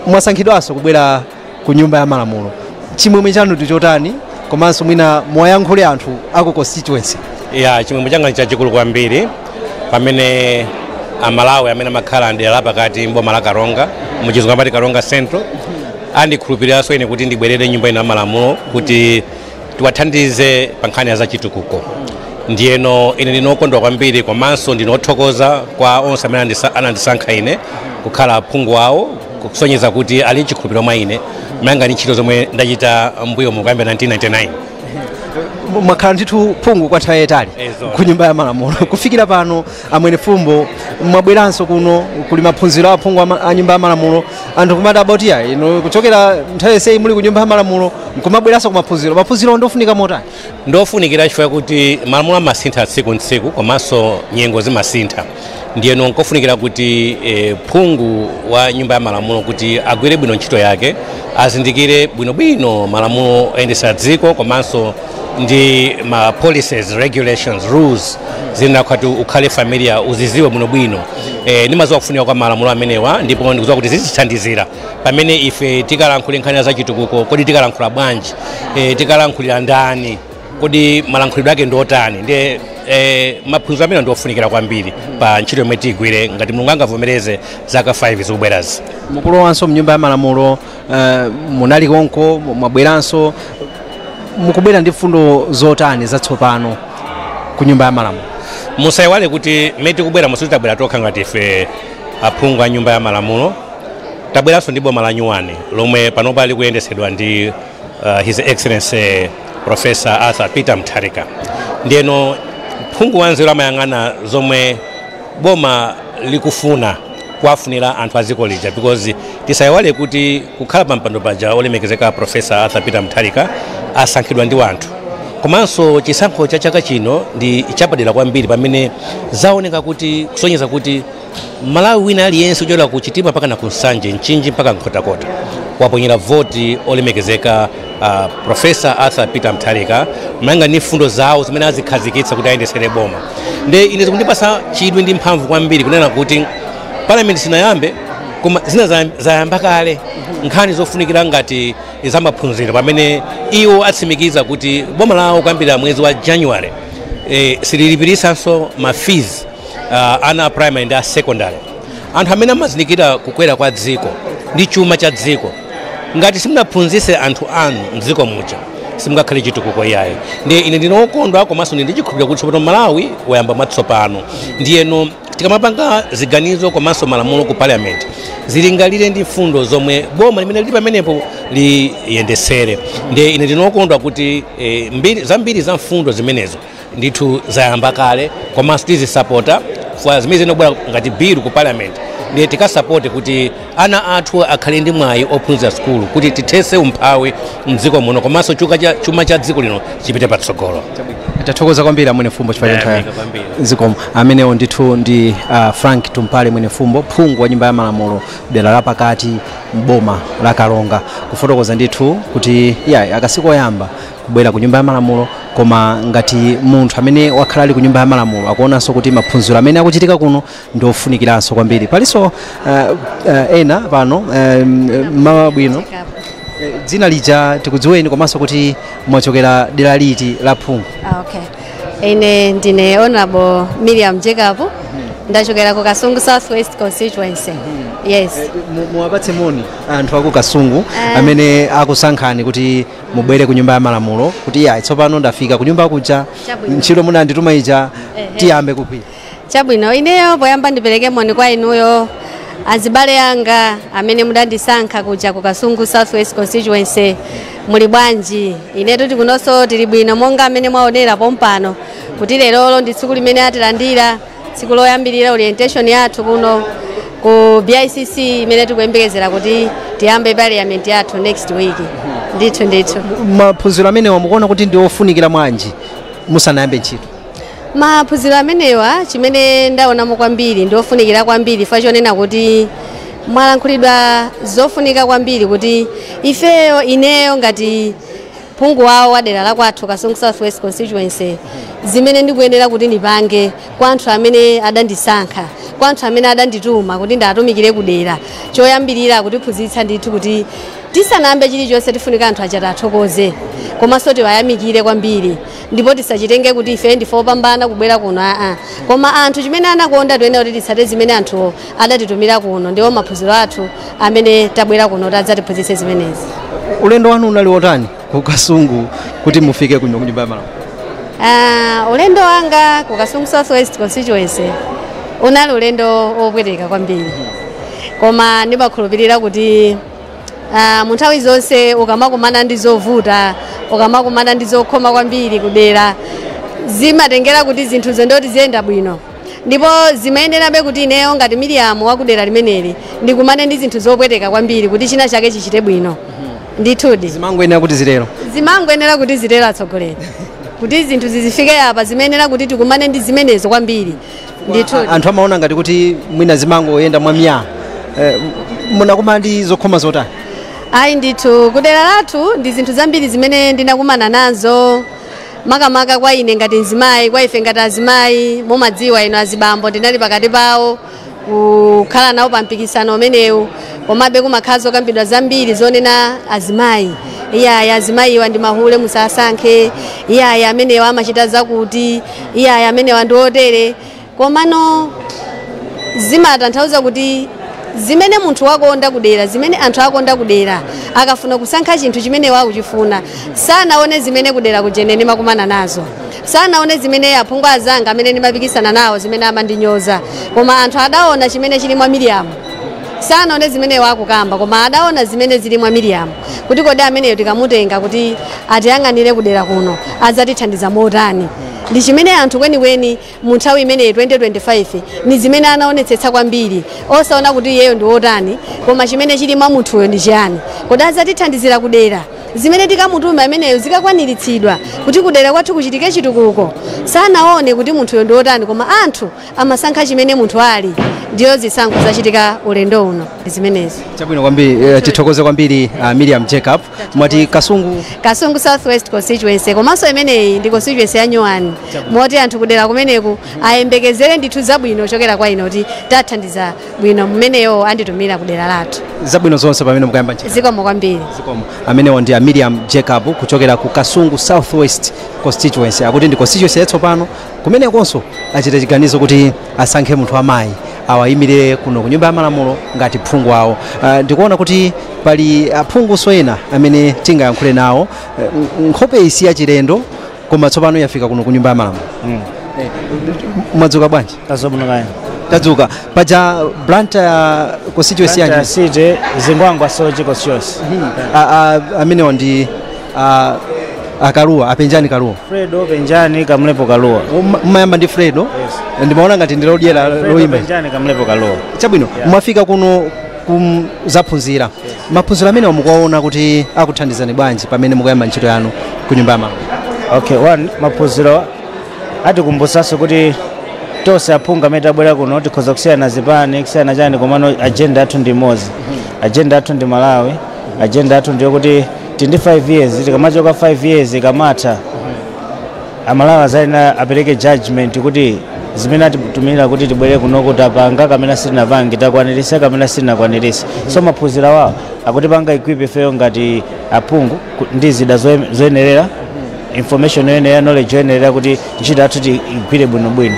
Mwasankhidwanso kubwera ku Nyumba ya Malamulo, chimwemwe chanu ndi chotani, komanso mwina mwayankhule anthu aku constituency? Ya, chimwemwe changa ndi chachikulu kwambiri pamene Amalawi amene amakhala mdera lapakati mboma la Karonga, muchizungu amati Karonga Central, andikhulupiriranso ine kuti ndibwerere Nyumba ino ya Malamulo kuti tiwathandize pa nkhani ya zachitukuko. Ndiyeno ine ndinokondwa kwambiri, komanso ndinothokoza kwa onse amene anandisankha ine kukhala aphungu awo, kusonyeza kuti ali chikhulupiriro mwa ine malinga ndi ntchito zomwe ndachita mbuyo mu kuyambira 1999. Mwakhala ndithu phungu kwa nthawi yayitali ku Nyumba ya Malamulo. Kufikira pano, amwene Fumbo, mwabweranso kuno kuli maphunziro a phungu a Nyumba ya Malamulo. Anthu kumati aboti ya ino kuchokera nthawi yonseyi muli ku Nyumba ya Malamulo nkumabweranso ku maphunziro. Maphunziro ndofunika motani? Ndofunikira chifukwa kuti malamulo amasintha tsiku ntsiku, komanso nyengo zimasintha. Ndiyeno nkofunikira kuti phungu wa Nyumba ya Malamulo kuti agwire bwino ntchito yake, azindikire bwinobwino malamulo oyendetsa dziko komanso ndi ma policies, regulations, rules zina, kuti ukhale familiar, uziziwe bwinobwino. Ndimaziwa kufunika kwa malamulo amenewa, ndipo ndikuziwa kuti zizithandizira pamene ife tikalankhula nkhani za chitukuko. Kodi tikalankhula bwanji? Tikalankhulira ndani? Kodi malankhulidwe ake ndiotani? Ndiye maphunziro amene ndiofunikira kwambiri pa ntchito yomwe tigwire, ngati Mulungu angavomereze, zaka 5 zikubwerazi. Mukulowanso mnyumba ya malamulo, munali konko, mwabweranso, mukubwera ndi mfundo zotani zatsopano ku Nyumba ya Malamulo? Musayiwale kuti mmene tikubwera musi, tabwera tokha ngati ife aphungu a Nyumba ya Malamulo. Tabweranso ndi boma la nyuwani lomwe panopa likuyendetsedwa ndi His Excellency Professor Arthur Peter Mutharika. Ndiyeno phungu wanzeru amayang'ana zomwe boma likufuna kuwafunira anthu a dziko lija, because tisayiwale kuti kukhala pa mpando paja olemekezeka Professor Arthur Peter Mutharika asankhidwa ndi wanthu. Komanso chisankho cha chaka chino ndi chapadera kwambiri, pamene zaoneka kuti kusonyeza kuti Malawi wina aliyense kuchokera ku Chitipa mpaka na ku Nsanje, Mchinji mpaka Nkhotakota, waponyera voti olemekezeka Professor Arthur Peter Mutharika malinga ndi mfundo zawo zimene azikhazikitsa kuti ayendesere boma. Nde ine zikundipasa chidwi ndi mphamvu kwambiri kunena kuti parliament sinayambe, koma zina zayamba kale, nkhani zofunikira ngati zamaphunziro, pamene iwo atsimikiza kuti boma lawo kuyambira mwezi wa January sililipirisanso ma fees ana a primary ndi a secondary. Anthu amene amazindikira kukwera kwa dziko ndi chuma cha dziko, ngati simunaphunzitse anthu anu mdziko muja, simungakhale chitukuko iyayi. Ndiye ine ndine wokondwa komanso ndi ndichikhulupirira kuti tsopano Malawi wayamba mwatsopano. Ndiyeno tikamapanga ziganizo komanso malamulo ku parliament, zilingalire ndi mfundo zomwe boma limene lili pamenepo liyendesere. Ndiye ine ndine wokondwa kuti zambiri za mfundo zimenezo ndithu zayamba kale, komanso tizisapota kwa zimene zinobwera ngati bill ku parliament. Ndiye tikasapote kuti ana athu akhale ndi mwayi ophunzira sukulu, kuti tithetse umphawi mdziko muno komanso chuma cha dziko lino chipite patsogolo. Tathokoza kwambiri, amwene Fumbo, chifukwa cha nthawi. Ndayamika kwambiri. Zikomo. Amenewo ndithu ndi Frank Tumpale Mwene Fumbo, phungu wa Nyumba ya Malamulo dera la pakati mboma la Karonga, kufotokoza ndithu kuti ya akasiku oyamba kubwera ku Nyumba ya Malamulo, koma ngati munthu amene wakhala ali ku Nyumba ya Malamulo akuonanso kuti maphunziro amene akuchitika kuno ndi ofunikiranso kwambiri. Palinso ena pano. Mawa bwino. Dzina lija tikudziweni, komanso kuti mwachokera dera liti la phungu? Ah, okay. Ine ndine Honorable Miriam Jacob. Ndachokera ku Kasungu South West constituency. Yes. Muwapatse moni anthu aku Kasungu amene akusankhani kuti mubwere ku Nyumba ya Malamulo, kuti ya tsopano ndafika ku nyumba kuja, Chabwino. ntchito munandituma ija tiyambe kugwira. Chabwino, ineyo poyamba ndipereke moni kwa inuyo, azibale anga amene mudandisankha kuja ku Kasungu South West constituency. Muli bwanji? Inetu tikunonso tili bwino, monga amene mwaonera pompano kuti lerolo ndi tsiku limene atilandira, tsiku loyambirira orientation yathu kuno ku BICC, imene tikuyembekezera kuti tiyambe parliament yathu next week. Ndithu ndithu. Maphunziro amenewa mukuona kuti ndi ofunikira mwanji musanayambe ntchito? Maphunziro amenewa, chimene ndaonamo kwambiri, ndi ofunikira kwambiri fa chonena kuti mwalankhulidwa zofunika kwambiri kuti ifeyo, ineyo ngati phungu wawo wa dera la kwathu Kasungu South West constituency, zimene ndikuyenera kuti ndipange kwa anthu amene adandisankha, kwa anthu amene adandituma kuti ndatumikire kudera. Choyambirira, kutiphunzitsa ndithu kuti tisanayambe chilichonse tifunika anthu aja tathokoze komanso tiwayamikire kwambiri, ndipo tisachitenge kuti ife ndife opambana kubwera kuno, aa, koma anthu chimene anakonda, tiyenera kuti titsate zimene anthu adatitumira kuno. Ndiwo maphunziro athu amene tabwera kuno tadzatiphunzitse zimenezi. Ulendo wanu unali wotani ku Kasungu kuti mufike kuno ku Nyumba ya Malamulo? Ah, ulendo wanga ku Kasungu South West constituency unali ulendo wopweteka kwambiri, koma ndimakhulupirira kuti mu nthawi zonse ukamakumana ndi zovuta Ukamakumana ndi zokhoma kwambiri kudera, zimatengera kuti zinthuzo ndoti ziyenda bwino, ndipo zimayenderabe kuti ineyo ngati Miriam wakudera limeneli ndikumane ndi zinthu zopweteka kwambiri kuti china chake chichite bwino ndithudi. Zimangoyenera kuti zitero. Zimangoyenera kuti zitero, atsogoleri, kuti zinthu zizifike apa zimayenera kuti tikumane ndi zimenezo kwambiri ndithudi. Anthu amaona ngati kuti mwina zimangoyenda mwamya. Munakumana ndi zokhoma zotani? Ayi ndithu, kudera lathu ndi zinthu zambiri zimene ndinakumana nazo, makamaka kwa ine ngati mzimayi, kwa ife ngati azimayi. Mumadziwa ino azibambo ndinali pakati pawo kukhala nawo pa mpikisano umenewu, komabe kumakhala zokambidwa zambiri zonena azimayi, iyaya azimayiwa ndi mahule, musasankhe, iyaya amenewa amachita zakuti, iyaya amenewa ndi otere. Komano zimatanthauza kuti zimene munthu wakonda kudera, zimene anthu akonda kudera, akafuna kusankha chinthu chimene wakuchifuna, sanaone zimene kudera kujene ndimakumana nazo, sanaone zimene aphungu azanga amene ndimapikisana nawo zimene amandinyoza, koma anthu adaona chimene chili mwa Miriam. Sanaone zimene wakukamba, koma adaona zimene zili mwa Miriam, kuti kodi ameneyo tikamutenga kuti atiyang'anire kudera kuno adzatithandiza motani? Ndi chimene anthu kwenikweni mu nthawi imeneyi 2025 ni zimene anaonetsetsa kwambiri, osaona kuti iyeyo ndi wotani, koma chimene chili mwa munthuyo ndi chiyani, kodi adzatithandizira kudera, zimene tikamutume ameneyo zikakwaniritsidwa kuti kudera kwathu kuchitike chitukuko. Sanaone kuti munthuyo ndi wotani, koma anthu amasankha chimene munthu ali. Ndiyo zisankho zachitika ulendo uno zimenezo. Chabwino kwambiri, tithokoze kwambiri Miriam Jacob. Mwati Kasungu? Kasungu South West constituency, komanso imeneyi ndi constituency ya nyuwani, moti anthu kudera kumeneku ayembekezere ndithu zabwino kuchokera kwa ine, kuti tathandiza bwino mmeneyo anditumira kudera lathu. Zabwino zonse pamene mukuyamba ntchito. Zikomo kwambiri. Zikomo. Amenewo ndi a Miriam Jacob kuchokera ku Kasungu South West constituency. Akuti ndi constituency yatsopano, kumenekonso achita chiganizo kuti asankhe munthu amayi awayimirire kuno ku Nyumba ya Malamulo ngati phungu awo. Ndikuona kuti pali aphunguso ena amene tingayankhule nawo. Nkhope isi yachilendo, koma tsopano yafika kuno ku Nyumba ya Malamulo. Mwadzuka bwanji? Tadzuka kaya. Tadzuka. Paja Blantyre constituency yanji? City, Zingwangwa Soche constituency. Amenewa ndi akaluwa, apenjani Kaluwa. Fredo Penjani Kamlepo Kaluwa. Mmayamba ndi Fredo? Yes. Ndimaona ngati ndilodyera loyimba. Penjani Kamlepo Kaluwa. Chabwino. Mwafika kuno kuzaphunzira. Maphunziro amene mukuwaona kuti akuthandizani bwanji pamene mukuyamba ntchito yanu ku Nyumba ya Malamulo? Okay, one, maphunziro atikumbusanso kuti tonse aphungu amene tabwera kuno tikhoza kusiyana zipani, kusiyana chani, komano agenda yathu ndi imodzi. Agenda yathu ndi Malawi. Agenda yathu ndiyo kuti tindi 5 years, tikamachoka 5 years ikamatha, Amalawi azalina apereke judgment kuti zimene atitumira kuti tibwere kuno tapanga kamene sitinapange, takwaniritsa kamene sitinakwaniritse. So maphunziro awawo akutipanga equip ifeyo ngati aphungu ndi zida zoyenerera, information yoyenerera, knowledge yoyenerera kuti ntchito yathu igwire bwinobwino.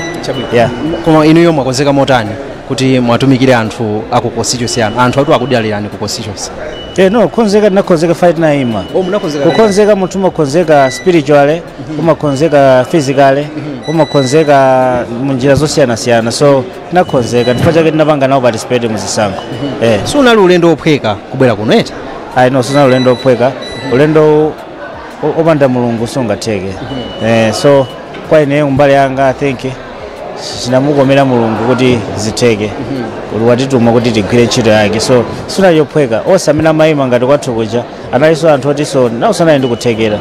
Yeah. Koma inuyo mwakonzeka motani kuti mwatumikire anthu aku constituency yanu? Anthu atu akudalirani ku constituency. No, kukonzeka tinakonzeka fight na ima. Kukonzeka, munthu umakonzeka spiritually, umakonzeka physically, umakonzeka munjira zosiyanasiyana, so tinakonzeka, chifukwa chake tinapanga nawo participate muzisankho. Sunali ulendo wophweka kubwera kuno, eti? Ayi, no, sunali ulendo wophweka. Ulendo opanda Mulungu sungatheke. So kwa ine mbali yanga, I think chinamukomera Mulungu kuti zitheke, kuti watituma kuti tigwire ntchito yake. So sunali yophweka. Onse amene amayima ngati kwathu kuja analinso anthu otinso nawo sanali ndi kuthekera,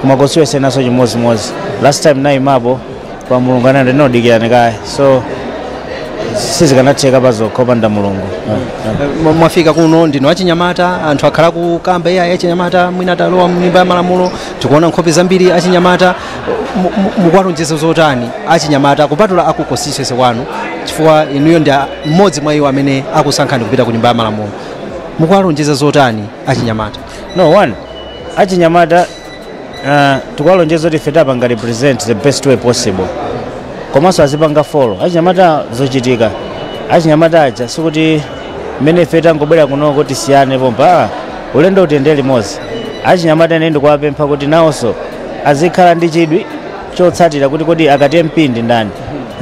koma constituency naso chimodzimodzi. Last time nayimapo pa Mulungu anati ndinodikirani kaya, so sizikanatheka pazokha opanda Mulungu. Mwafika kuno ndinu achinyamata. Anthu akhala kukamba, iya, achinyamata mwina atalowa mnyumba ya malamulo, tikuona nkhope zambiri achinyamata. Mukuwalonjeza zotani achinyamata kupatula aku constituency kwanu, chifukwa inuyo ndi mmodzi mwa iwo amene akusankhani kupita ku Nyumba ya Malamulo? Mukuwalonjeza zotani achinyamata? No, one, achinyamata tikuwalonjeza kuti ife tapanga represent the best way possible, komanso azipanga follow achinyamata zochitika. Achinyamata aja sikuti mmene ife tangobwera kunoko tisiyane pompa, ulendo utiyende limodzi. Achinyamata ine ndikuwapempha kuti nawonso azikhala ndi chidwi chotsatira kuti kodi akati MP ndi ndani,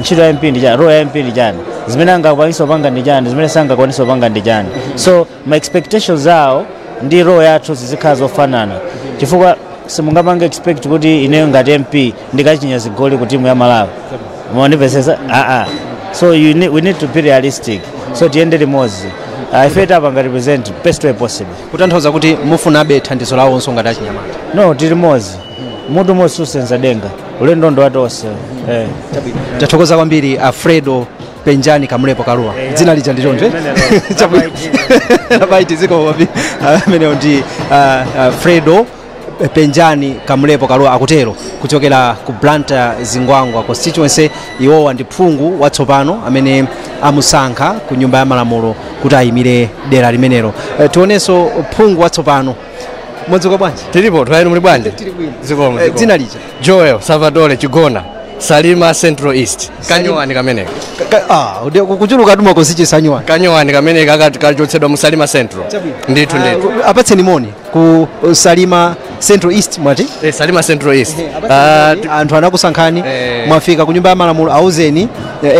ntchito ya MP ndi chani, role ya MP ndi chani, zimene angakwanisa kupanga ndi chani, zimene sangakwanisa kupanga ndi chani. So ma expectations awo ndi role yathu zizikhala zofanana, chifukwa Simungapange expect kuti ineyo ngati MP ndikachinya zigoli ku timu ya Malawi. Muonipesesa? Ah, so we need to be realistic. So tiyende limodzi. Ife tapanga represent best way possible. Kutanthauza kuti mufunabe thandizo lawonso ngati achinyamata? No, tili limodzi, mutu umodzi susenza denga, ulendo ndo watonse. Tathokoza kwambiri, Alfredo Penjani Kamlepo Kalua, dzina lija ndichonje abaiti ziko kwambiri. Amenewo ndi Fredo Penjani Kamlepo Kalua, akutero kuchokera ku Blantyre Zingwangwa constituency. Iwowa ndi phungu watsopano amene amusankha ku Nyumba ya Malamulo kuti ayimire dera limenelo. Tionenso phungu watsopano. Mwadzuka bwanji? Tilipo, twainu muli bwanji? Zikomo. Dzina lija? Joel Salvatore Chigona, Salima Central East. Kanyowani kameneka. Kuchuluka tuma constituency anyuwani. Kanyowani kameneka akati kachotsedwa mu Salima Central. Ndithu, ndithu. Apatseni moni ku Salima Central East mwati? Eh, Salima Central East. Anthu anakusankhani, mwafika ku Nyumba ya Malamulo, auzeni,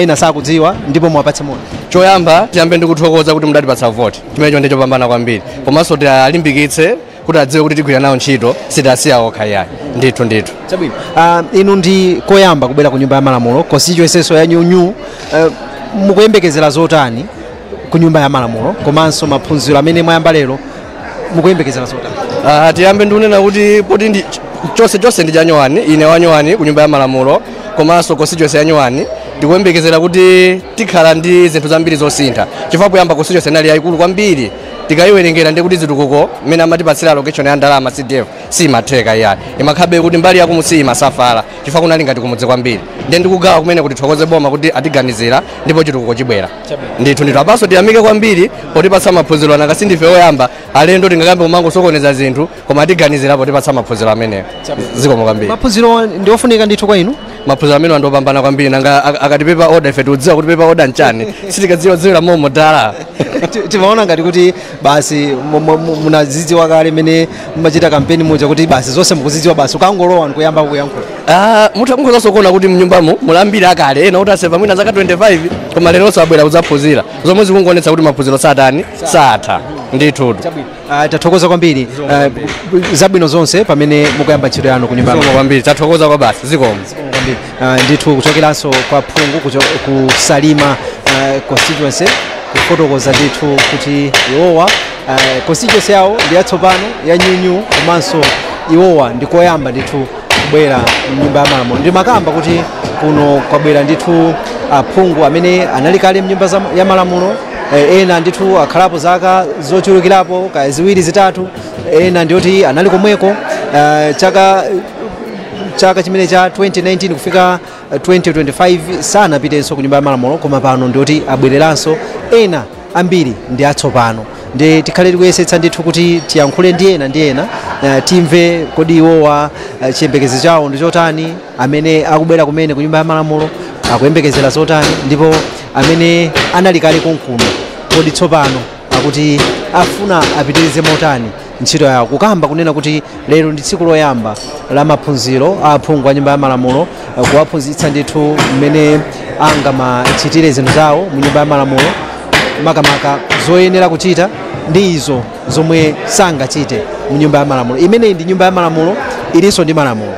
ena sakudziwa, ndipo mwapatse moni. Choyamba tiyambe ndi kuthokoza kuti mudatipatsa voti. Chimenecho ndi chopambana kwambiri. Komanso tiyalimbikitse kuti adziwe kuti tigwira nawo ntchito, sitasiya okha yayi. Ndithu, ndithu. Chabwino. Inu ndi koyamba kubwera ku Nyumba ya Malamulo, constituency ya nyunyu, mukuyembekezera zotani ku Nyumba ya Malamulo, komanso maphunziro amene mwayamba lero mukuyembekezera zotani? Tiyambe ndikunena kuti poti ndi chonse chonse ndi chanyowani, ine wanyowani ku Nyumba ya Malamulo komanso constituency ya nyowani, ndikuyembekezera kuti tikhala ndi zinthu zambiri zosintha, chifukwa poyamba constituency inali yayikulu kwambiri. Tikayiwerengera ndi kuti zitukuko mmene amatipatsira allocation ya ndalama CDF simatheka iyayi, imakhabe kuti mbali yakumusi imasafala chifukwa kunali ngati kumudzi kwambiri. Ndiye ndikugawa kumene kuti tithokoze boma kuti atiganizira ndipo chitukuko chibwera ndithu, ndithu. Apanso tiyamike kwambiri potipatsa maphunziro, ananga sindife oyamba alendo tingakambe kumangosokoneza zinthu, koma atiganizira potipatsa maphunziro amenewo. Zikomo kwambiri. Maphunziro ndi ofunika ndithu kwa inu? Maphunziro amene andopambana kwambiri. Nanga akati paper order, ife tikudziwa kuti paper order nchani? Sitikadziwa dziwira momo dala. Timaona ngati kuti basi munazidziwa kale mmene mumachita kampeni muja, kuti basi zonse mukuzidziwa, basi ukangolowa nkuyamba kuyankhula. Ah, mutha kukhozanso kuona kuti mnyumbamo mulambiri akale, ena kuti aseva mwina zaka 25, koma leronso abwera kudzaphunzira, zomwe zikungoonetsa kuti maphunziro satani satha ndithutu. Tathokoza kwambiri, zabwino zonse pamene mukuyamba ntchito yanu ku Nyumba ya Zikomo kwambiri, tathokoza kwa basi, zikomo. Kwambiri. Ndithu kuchokeranso kwa phungu ku Salima constituency, kufotokoza ndithu kuti iwowa constituency yawo ndi yatsopano ya nyunyu, komanso iwowa ndikoyamba ndithu kubwera mnyumba ya malamulo. Ndimakamba kuti kuno kwabwera ndithu aphungu amene anali kale mnyumba ya malamulo, ena ndithu akhalapo zaka zochulukirapo kaya ziwiri, zitatu, ena ndiyoti anali komweko chaka chimene cha 2019 kufika 2025 sanapitenso ku Nyumba ya Malamulo, koma pano ndiyoti abwereranso. Ena ambiri ndi atsopano. Ndi tikhale tikuyesetsa ndithu kuti tiyankhule ndi ena ndi ena, timve kodi iwowa chiyembekezo chawo ndi chotani, amene akubwera kumene ku Nyumba ya Malamulo akuyembekezera zotani, ndipo amene anali kale konkuno kodi tsopano akuti afuna apitirize motani ntchito yawo. Kukamba kunena kuti lero ndi tsiku loyamba la maphunziro a aphungu a Nyumba ya Malamulo, kuwaphunzitsa ndithu mmene angamachitire zinthu zawo mu Nyumba ya Malamulo, makamaka zoyenera kuchita ndi izo zomwe sangachite mu Nyumba ya Malamulo. Imeneyi ndi Nyumba ya Malamulo, ilinso ndi malamulo,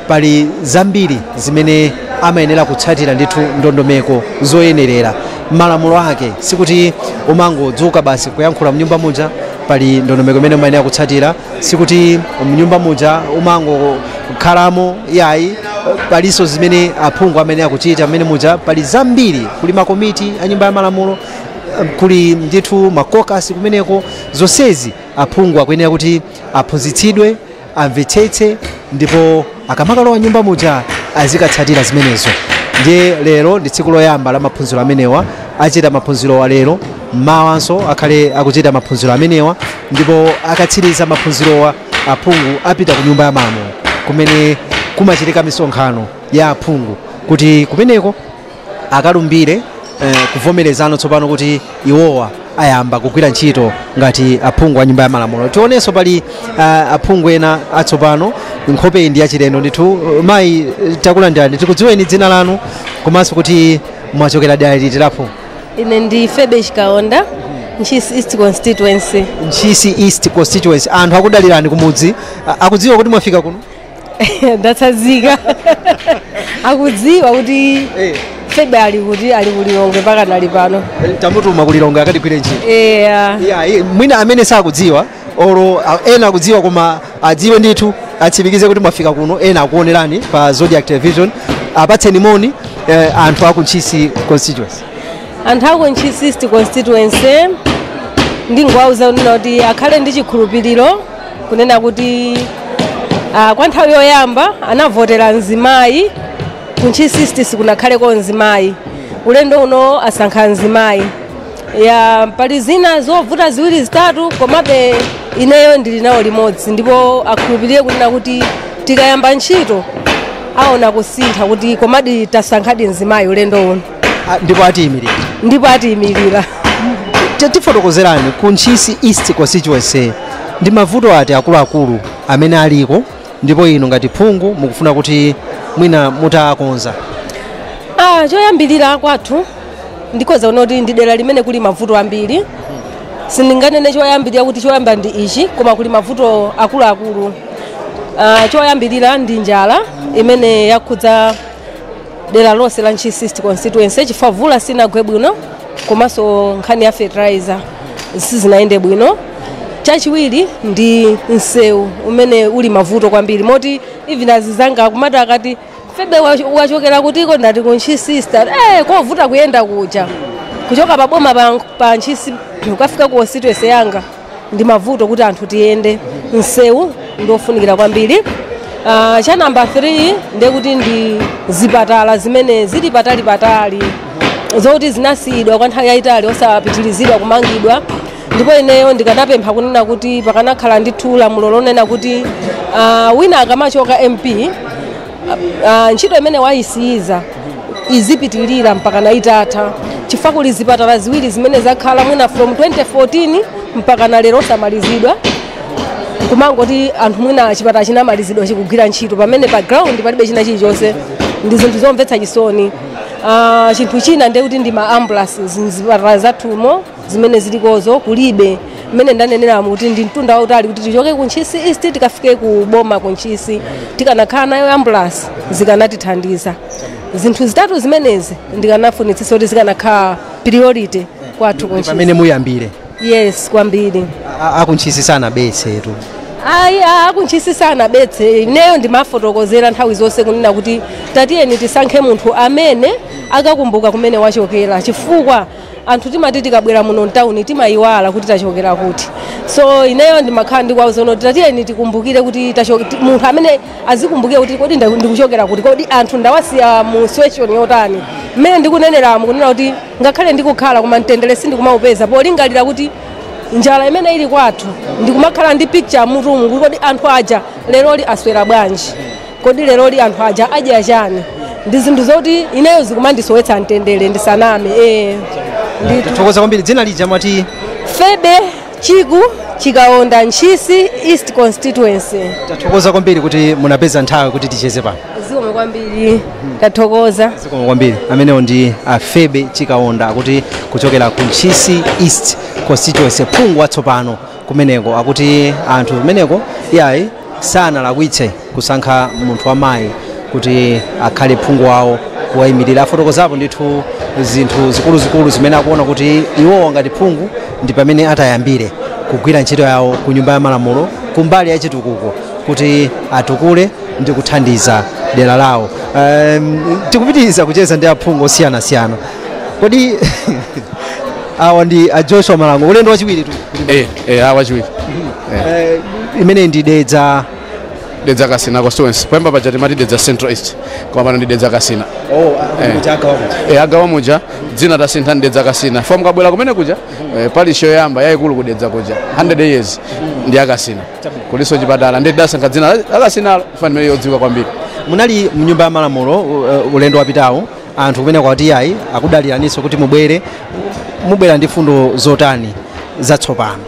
pali zambiri zimene amayenera kutsatira ndithu, ndondomeko zoyenerera malamulo ake. Sikuti umangodzuka basi kuyankhula mnyumba muja, pali ndondomeko imene umayenera kutsatira. Sikuti mnyumba muja umangokhalamo yayi, palinso zimene aphungu amayenera kuchita mmene muja. Pali zambiri, kuli makomiti a Nyumba ya Malamulo, kuli ndithu ma caucus kumeneko. Zonsezi aphungu akuyenera kuti aphunzitsidwe, amvetsetse, ndipo akamakalowa nyumba muja azikatsatira zimenezo. Ndiye lero ndi tsiku loyamba la maphunziro amenewa. Achita maphunziro lero, mmawanso akhale akuchita maphunziro amenewa, ndipo akatsiriza maphunzirowa aphungu apita ku Nyumba ya Malamulo kumene kumachitika misonkhano ya aphungu, kuti kumeneko akalumbire, kuvomerezano tsopano kuti iwowa ayamba kugwira ntchito ngati aphungu a Nyumba ya Malamulo. Tionenso pali aphungu ena atsopano, nkhope iyi ndi yachilendo ndithu. Mayi, takulandirani, tikudziweni dzina lanu komanso kuti mwachokera dera liti la phungu? Ine ndi Febe Chikaonda, Ntchisi East Constituency. Ntchisi East Constituency. Anthu akudalirani kumudzi, akudziwa kuti mwafika kuno? Ndatsazika. Akudziwa kuti Febe ali kuti ali kulilongwe mpaka nali pano. Tamutuma kulilongwe akatigwire ntchito. Yeah. Yeah, mwina amene sakudziwa oro ena akudziwa koma adziwe ndithu atsimikize kuti mwafika kuno, ena akuonerani pa Zodiac Television. Apatseni moni anthu aku Ntchisi Constituency. Anthu aku Ntchisi East Constituency ndingowauza kunena kuti akhale ndi chikhulupiriro kunena kuti kwa nthawi yoyamba anavotera mzimayi ku Ntchisi East sikunakhaleko mzimayi, ulendo uno asankha mzimayi. Ya pali zina zovuta ziwiri zitatu komabe ineyo ndili nawo limodzi, ndipo akhulupirire kunena kuti tikayamba ntchito aona kusintha kuti komadi tasankhadi mzimayi ulendo uno. Ndipo atiyimirira. Ndipo atiyimirira. Tifotokozerani ku Ntchisi East Constituency ndi mavuto ati akuluakulu amene aliko, ndipo inu ngati phungu mukufuna kuti mwina mutakonza. Choyambirira kwathu ndikoza kuti ndi dera limene kuli mavuto ambiri. Sindinganene choyambirira kuti choyamba ndi ichi, koma kuli mavuto akuluakulu. Choyambirira ndi njala imene yakhudza dera lonse la Ntchisi East Constituency chifukwa mvula sinagwe bwino komanso nkhani ya fertilizer sizinayende bwino. Chachiwiri ndi msewu umene uli mavuto kwambiri, moti even azizanga akumati akati Febe wachokera kutiko, ndati ku Ntchisi East, kovuta kuyenda kuja kuchoka paboma pa Ntchisi kukafika ku constituency yanga ndi mavuto kuti anthu tiyende. Msewu ndofunikira kwambiri. Cha namba 3 ndekuti ndi zipatala zimene zili patali patali zoti zinasiyidwa kwa nthawi yayitali osapitilizidwa kumangidwa, ndipo ineyo ndikanapempha kunena kuti pakanakhala ndithu lamulo lonena kuti wina akamachoka MP ntchito imene wayisiyiza izipitilira mpaka na itatha, chifukwa kuli zipatala ziwiri zimene zakhala mwina from 2014 mpaka na lero osamalizidwa, kumangoti anthu mwina chipatala chinamalizidwa chikugwira ntchito pamene pa ground palibe china chilichonse. Ndi zinthu zomvetsa chisoni. Chinthu china ndekuti ndi ma ambulances mzipatala zathumo zimene zilikozo kulibe, mmene ndanenera kuti ndi mtunda wautali kuti tichoke ku Ntchisi East tikafike ku boma ku Ntchisi, tikanakhala nayo ambulance zikanatithandiza. Zinthu zitatu zimenezi ndikanafunitsitsa kuti zikanakhala priority kwathu ku Ntchisi. Pamene muyambire. Yes, kwambiri. Aku Ntchisi sanabetsetu. Ayi, aku Ntchisi sanabetse. Ineyo ndimafotokozera nthawi zonse kunena kuti tatiyeni tisankhe munthu amene akakumbuka kumene wachokera, chifukwa anthu timati tikabwera muno mtawuni timayiwala kuti tachokera kuti. So ineyo ndimakhala ndikuwauza kuti tatiyeni tikumbukire kuti munthu amene azikumbukire kuti kodi ndikuchokera kuti, kodi anthu ndawasiya mu situation yotani. Mmene ndikuneneramu kunena kuti ngakhale ndikukhala koma mtendere sindikumaupeza polingalira kuti njala imene ili kwathu, ndikumakhala ndi picture mutumu kuti kodi anthu aja leroli aswera bwanji, kodi leroli anthu aja adya chani. Ndi zinthu zoti ineyo zikumandisowetsa mtendere ndisaname. Tathokoza kwambiri. Dzina lija mwati? Febe Chiku Chikaonda, Ntchisi East Constituency. Tathokoza kwambiri kuti munapeza nthawi kuti ticheze pano. Zikomo kwambiri, tathokoza. Zikomo kwambiri. Amenewo ndi Febe Chikaonda akuti kuchokera ku Ntchisi East Constituency, phungu watsopano kumeneko. Akuti anthu kumeneko iyayi sanalakwitse kusankha munthu wamayi kuti akhale phungu wawo kuwayimirira. Afotokozapo ndithu zinthu zikuluzikulu zimene akuona kuti iwowo ngati phungu ndi pamene atayambire kugwira ntchito yawo ku nyumba ya malamulo kumbali ya chitukuko kuti atukule ndi kuthandiza dera lawo. Tikupitiriza kucheza ndi aphungu osiyanasiyana. Kodi awa ndi a Joshua Malango, ulendo wachiwiri tu? Wachiwiri. Imene ndi Dedza. Dedza Kasina Constituency. Poyamba paja timati Dedza Central East, koma pano ndi Dedza Kasina. Agawa muja dzina tasintha ndi Dedza Kasina. Fo mukabwera kumene kuja parish yoyamba yayikulu ku Dedza kuja 100 years ndi Akasina. Kuliso chipatala ndi dasankha dzina Akasinalo fani imene yodziwika kwambiri. Munali mnyumba ya malamulo ulendo wapitawo, anthu kumene kwati yayi akudaliraninso kuti mubwere, mubwera ndi fundo zotani zatsopano?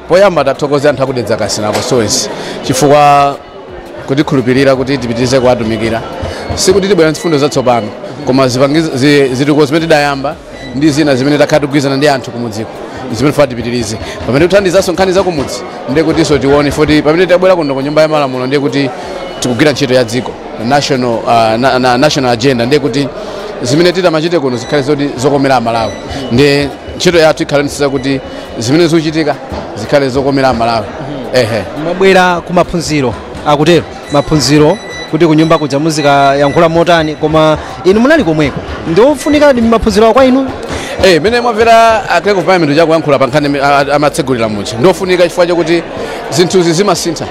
Poyamba tathokoza anthu akudedza Kasina Constituency chifukwa kutikhulupirira kuti tipitirize kuwatumikira. Sikuti tibwera ndi fundo zatsopano, koma zitukuko zimene tidayamba Ndi zina zimene takhala tikugwirizana ndi anthu kumudziko zimene funa tipitirize pamene kuthandizanso nkhani za kumudzi, ndiye kutinso tione foti pamene tabwera kuno ku Nyumba ya Malamulo ndiye kuti tikugwira ntchito ya dziko, national, national agenda. Ndiye kuti zimene titamachite kuno zikhale zoti zokomera Amalawi, ndiye ntchito yathu ikhale nisiza kuti zimene zikuchitika zikhale zokomera Amalawi, ehe. Mwabwera ku maphunziro, akutero maphunziro kuti kunyumba kuja muzikayankhula motani, koma inu munali komweko, ndiofunika ndi maphunziro kwa inu? Mene mwamvera a Clerk of Parliament chakuyankhula pa nkhani amatsegulira muja, ndiofunika chifukwa chakuti zinthuzi zimasintha.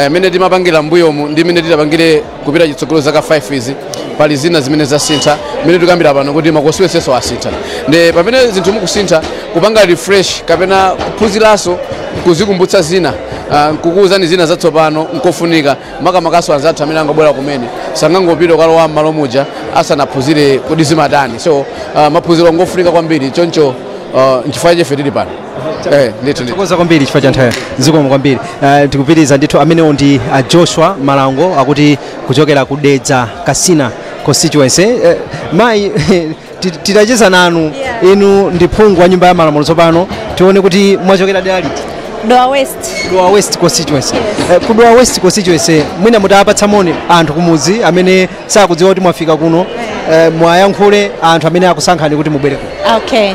Mene timapangira mbuyomu ndi mene titapangire kupita chitsogolo zaka 5 izi, pali zina zimene zasintha. Mene tikambira pano kuti ma constituency asintha, ndi pamene zinthu mukusintha, kupanga refresh kapena kuphunziranso, kuzikumbutsa zina, nkukuwuzani zina zatsopano nkofunika, makamakaso anzathu amene angabwera kumene sangangopita kukalowa m'malo muja asanaphunzire kuti zimatani. So maphunziro ngofunika kwambiri. Choncho nchifukwa chefe tili pano. Ndithu, ndithu. Thokoza kwambiri chifukwa cha nthawi, zikomo kwambiri. Tikupitiriza ndithu. Amenewo ndi Joshua Malango, akuti kuchokera ku Dedza Kasina constituency. Mayi, titacheza nanu. Inu ndi phungu wa Nyumba ya Malamulo tsopano, tione kuti mwachokera dera liti? Dowa West. Dowa West constituency. Ku Dowa West constituency, mwina mutapatsa moni anthu kumudzi amene sakudziwa kuti mwafika kuno, mwayankhule anthu amene akusankhani kuti mubwere kuno. Okay.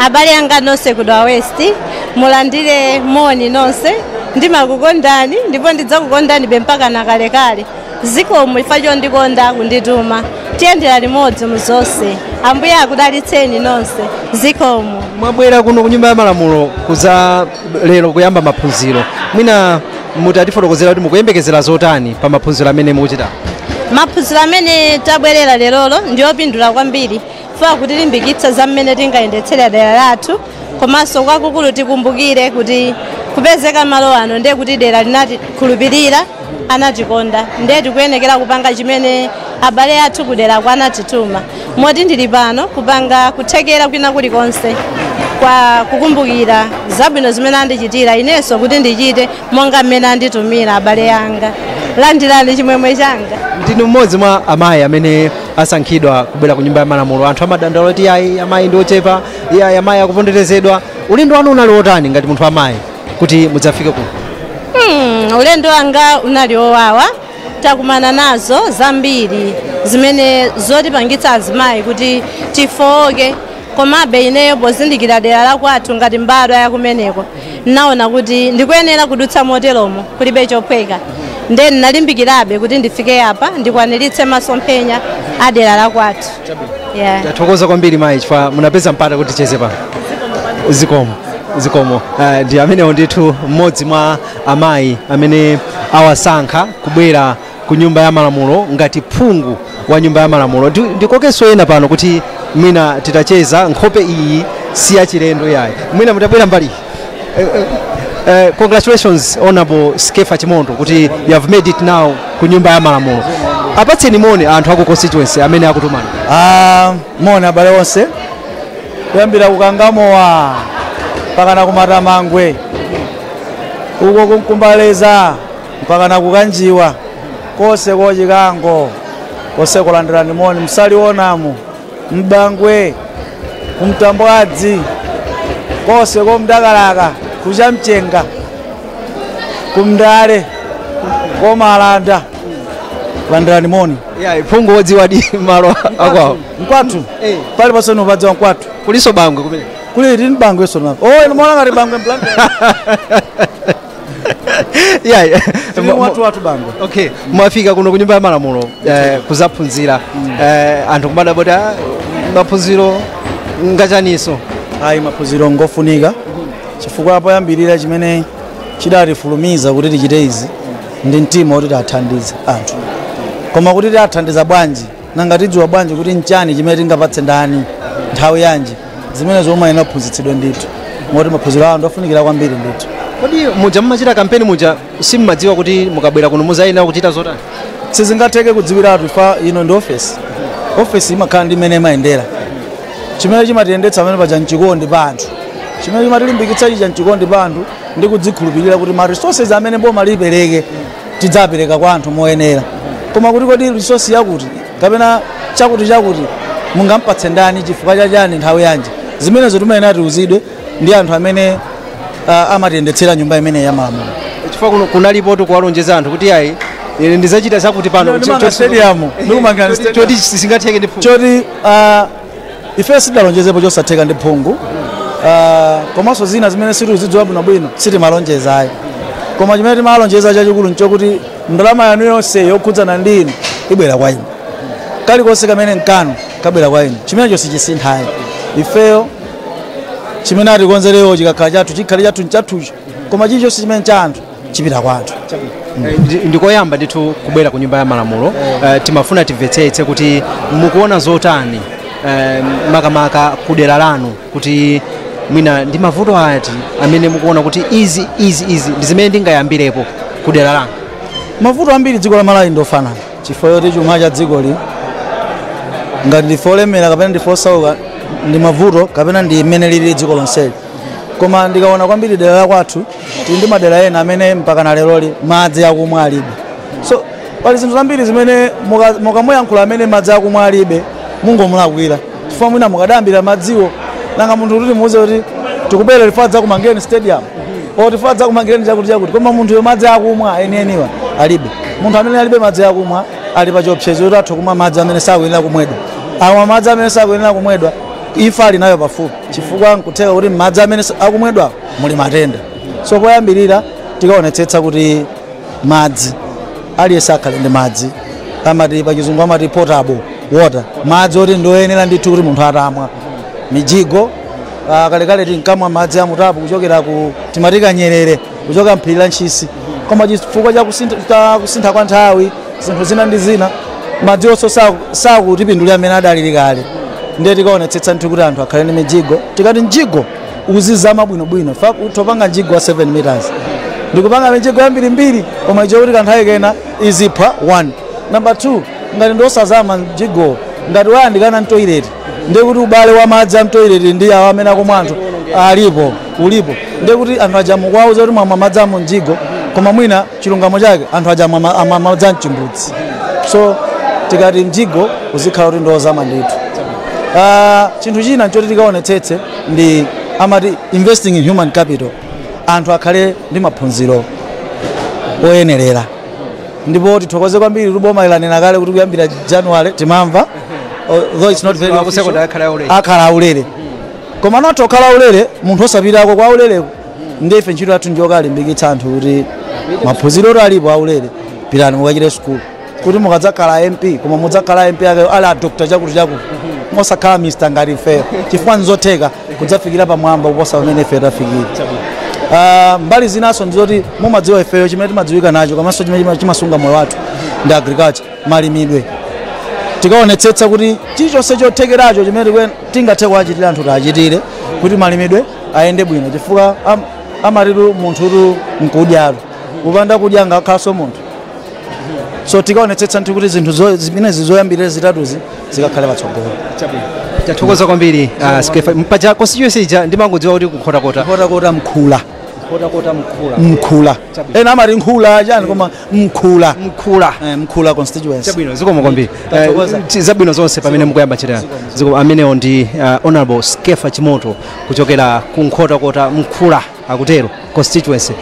Abale anga nonse ku Dowa West, mulandire moni nonse. Ndimakukondani ndipo ndidzakukondani be mpaka na kalekale. Zikomo chifukwa chondikonda kundituma. Tiyendera limodzi mu zonse. Ambuye akudalitseni nonse. Zikomo. Mwabwera kuno ku Nyumba ya Malamulo kuza lero kuyamba maphunziro, mwina mutatifotokozera kuti mukuyembekezera zotani pa maphunziro amene mukuchita? Maphunziro amene tabwerera lerolo ndi opindula kwambiri fa kutilimbikitsa za mmene tingayendetsera dera lathu, komanso kwakukulu tikumbukire kuti kupezeka malo ano ndiye kuti dera linatikhulupirira, anatikonda, ndiye tikuyenekera kupanga chimene abale athu kuderako anatituma. Moti ndili pano kupanga kuthekera kwina kulikonse kwa kukumbukira zabwino zimene andichitira, inenso kuti ndichite monga mmene anditumira abale anga. Landirani chimwemwe changa. Ndinu mmodzi mwa amayi amene asankhidwa kubwera ku Nyumba ya Malamulo. Anthu amadandaula kuti ayi, amayi ndi ochepa, iyayi, amayi akuponderezedwa. Ulendo wanu unali wotani ngati munthu amayi kuti mudzafike kuno? Ulendo wanga unali wowawa. Takumana nazo zambiri zimene zotipangitsa azimayi kuti tifowoke, komabe ineyo pozindikira dera la kwathu ngati mbadwa yakumeneko, naona kuti ndikuyenera kudutsa moteromo, kulibe chophweka, nde ndinalimbikirabe kuti ndifike apa ndikwaniritse masomphenya a dera la kwathu, yeah. Tathokoza kwambiri mayi chifukwa munapeza mpata kuti ticheze pano. Zikomo, zikomo. Ndi amenewo ndithu mmodzi mwa amayi amene awasankha kubwera ku Nyumba ya Malamulo ngati phungu wa Nyumba ya Malamulo. Ndikokenso ena pano kuti mwina titacheza. Nkhope iyi si yachilendo yayi, mwina mutabwera mbali. Congratulations, Honorable Skefa Chimondo, kuti you have made it now ku Nyumba ya Malamulo. Apatseni moni anthu aku constituency amene akutumani. Ah, moni abale onse, kuyambira kukangamowa mpakana kumatamangwe uko, kunkumbaleza mpakana kukanjiwa konse, kochikango konse, kulandirani moni. Msalionamu mbangwe, kumtambwadzi konse, komdakalaka, kuchamchenga, kumndale, komalanda, kulandirani moni. Yeah, phungu wodziwa di malo akwawo. Mkwathu pali pasoni upadziwa mkwathu. Kuliso Bangwe kumene? Kuli tini Bangwe so napo. Oh, inu mwana ngati Bangwe mplante. Tili watu watu Bangwe. Okay, mwafika kuno ku Nyumba ya Malamulo kuzaphunzira. Anthu kumadaboti, "Ah, maphunziro ngachaniso?" Ayi, maphunziro ngofunika chifukwa poyambirira chimene chidatifulumiza kuti tichite izi ndi mtima woti tiathandize anthu. Koma kuti tiathandiza bwanji? Nanga tidziwa bwanji kuti nchani chimene tingapatse ndani nthawi yanji? Zimene zomwe inaphunzitsidwe ndithu, moti maphunziro awo ndofunikira kwambiri ndithu. Kodi muja mumachita kampeni muja simmadziwa kuti mukabwera kuno muzayenera kuchita zotani? Sizingatheke kudziwiratu. Ifa ino ndi ofesi, ofesi imakhala ndi imene imayendera. Chimene chimatiyendetsa pamene paja mchikondi pa anthu, chimene chimatilimbikitsa chija mchikondi pa anthu ndi kudzikhulupirira kuti ma resources amene boma lipereke tidzapereka kwa anthu moyenera. Koma kuti kodi resource yakuti kapena chakuti chakuti Mungampatse ndani, chifukwa chachani, nthawi yanji? Zimenezo timayenera tiuzidwe ndi anthu amene amatiyendetsera nyumba imene ya malamulo. Chifukwa kuno kunalipo kuwalonjeza anthu kuti ayi, ine ndizachita zakuti pano. Ndimanga stadium, ndikumanga stadium. Choti sisingatheke ndi phungu. Choti ife sidalonjezepo chosatheka ndi phungu. Komanso zina zimene situzidziwa bwinobwino sitimalonjeza ayi, koma chimene timalonjeza chachikulu nchokuti ndalama yanu yonse yokhudzana ndi inu ibwera kwa inu, kalikonse kamene nkanu kabwera kwa inu. Chimenecho sichisinthayi. Ifeyo chimene atikonzerewo chikakhala chathu, chikhale chathu, nchathucho, koma chilichonse chimene cha anthu chipita kwa anthu. Ndikoyamba ndithu kubwera ku nyumba ya malamulo. Timafuna timvetsetse kuti mukuona zotani, makamaka kudera lanu, kuti mwina ndi mavuto ati amene mukuona kuti izi, izi, izi ndi zimene ndingayambirepo kudera lanu. Mavuto ambiri dziko la Malawi ndofanana, chifukwa choti chuma cha dzikoli, ngati ndife olemera kapena ndife osauka, ndi mavuto kapena ndi mmene lili dziko lonseli. Koma ndikaona kwambiri dera la kwathu, tili ndi madera ena amene mpaka na leroli madzi akumwa alibe. So pali zinthu zambiri zimene mukamuyankhula amene madzi akumwa alibe, mungomulakwira, chifukwa mwina mukadayambira madziwo. Nanga munthu kuti muuze kuti tikubwera tifadza dzakumangireni stadium o tifadza dzakumangireni chakuti chakuti, koma munthuyo madzi akumwa enieniwa alibe. Munthu amene alibe madzi akumwa ali pa chiopsezo kuti atha kumwa madzi amene sakuyenera kumwedwa. Amwa madzi amene sakuyenera kumwedwa, imfa ali nayo pafupi, chifukwa nkutheka kuti madzi amene akumwedwa muli matenda. So poyambirira tikaonetsetsa kuti madzi, aliyense akhale ndi madzi, amati pachizungu amati potable water, madzi oti ndioyenera ndithu kuti munthu atamwa. Mijigo, kalekale tinkamwa madzi amutapu kuchokera ku timatika Nyerere, kuchoka mphiri la Ntchisi, koma chifukwa cha kusintha kwa nthawi, zinthu zina ndi zina, madzi onso sakutipindulira amene adalili kale. Ndiye tikaonetsetsa ndithu kuti anthu akhale ndi mijigo. Tikati mjigo uzizama bwinobwino, topanga mjigo wa 7 meters, ndikupanga mijigo yambirimbiri, koma icho kuti kanthawi kena izipha 1. Number 2, ngati ndiosazama mjigo, ngati wayandikana mtoilet, ndiye kuti ubale wa madzi a mtoilet ndi awo amene akumwa anthu alipo ulipo. Ndiye kuti anthu aja mukuwauza kuti mwamwa madzi a mjigo, koma mwina chilungamo chake anthu aja amwa madzi a mchimbudzi. So tikati mjigo uzikhala kuti ndiozama ndithu. Chinthu china nchoti tikaonetsetse ndi amati investing in human capital, anthu akhale ndi maphunziro oyenerera. Ndipo tithokoze kwambiri kuti boma ilanena kale kuti kuyambira January, timamva, though it's not very Ku secondary akhala aulere. Akhala aulere, koma not okhala aulere, munthu osapitako kwa aulereko. Ndiye ife ntchito yathu ndiyokalimbikitsa anthu kuti maphunziro oti alipo aulere, pitani mukachite sukulu kuti mukadzakhala MP, koma mudzakhala MP ake ali a doctor chakuti chakuti, mosakhala Mr ngati ifeyo, chifukwa nzotheka kudzafikira pamwamba kuposa pamene ife tafikira. Mbali zinaso ndizoti mumadziwa ifeyo chimene timadziwika nacho komanso chimene chimasunga moyo wathu ndi agriculture, malimidwe. Tikaonetsetsa kuti chilichonse chothekeracho chimene tingathe kuachitira anthu tiachitire kuti malimidwe ayende bwino, chifukwa amatitu munthutu nkudyatu, kupanda kudya ngakhalanso munthu. So tikaonetsetsa nthu kuti zinthu zimenezi zoyambirira zitatuzi zikakhale patsogolo. Tathokoza kwambiri, Skeffa. Paja constituency ija ndimangodziwa kuti Kunkhotakota. Nkhotakota Mkhula. Nkhotakota Mkhula. Mkhula. Ena amati Nkhula chani, koma Mkhula. Mkhula. Mkhula constituency. Chabwino, zikomo kwambiri. Tathokoza. Zabwino zonse pamene mukuyamba ntchito yanu. Zikomo. Amenewo ndi Honorable Skeffa Chimoto kuchokera ku Nkhotakota Mkhula, akutero, constituency.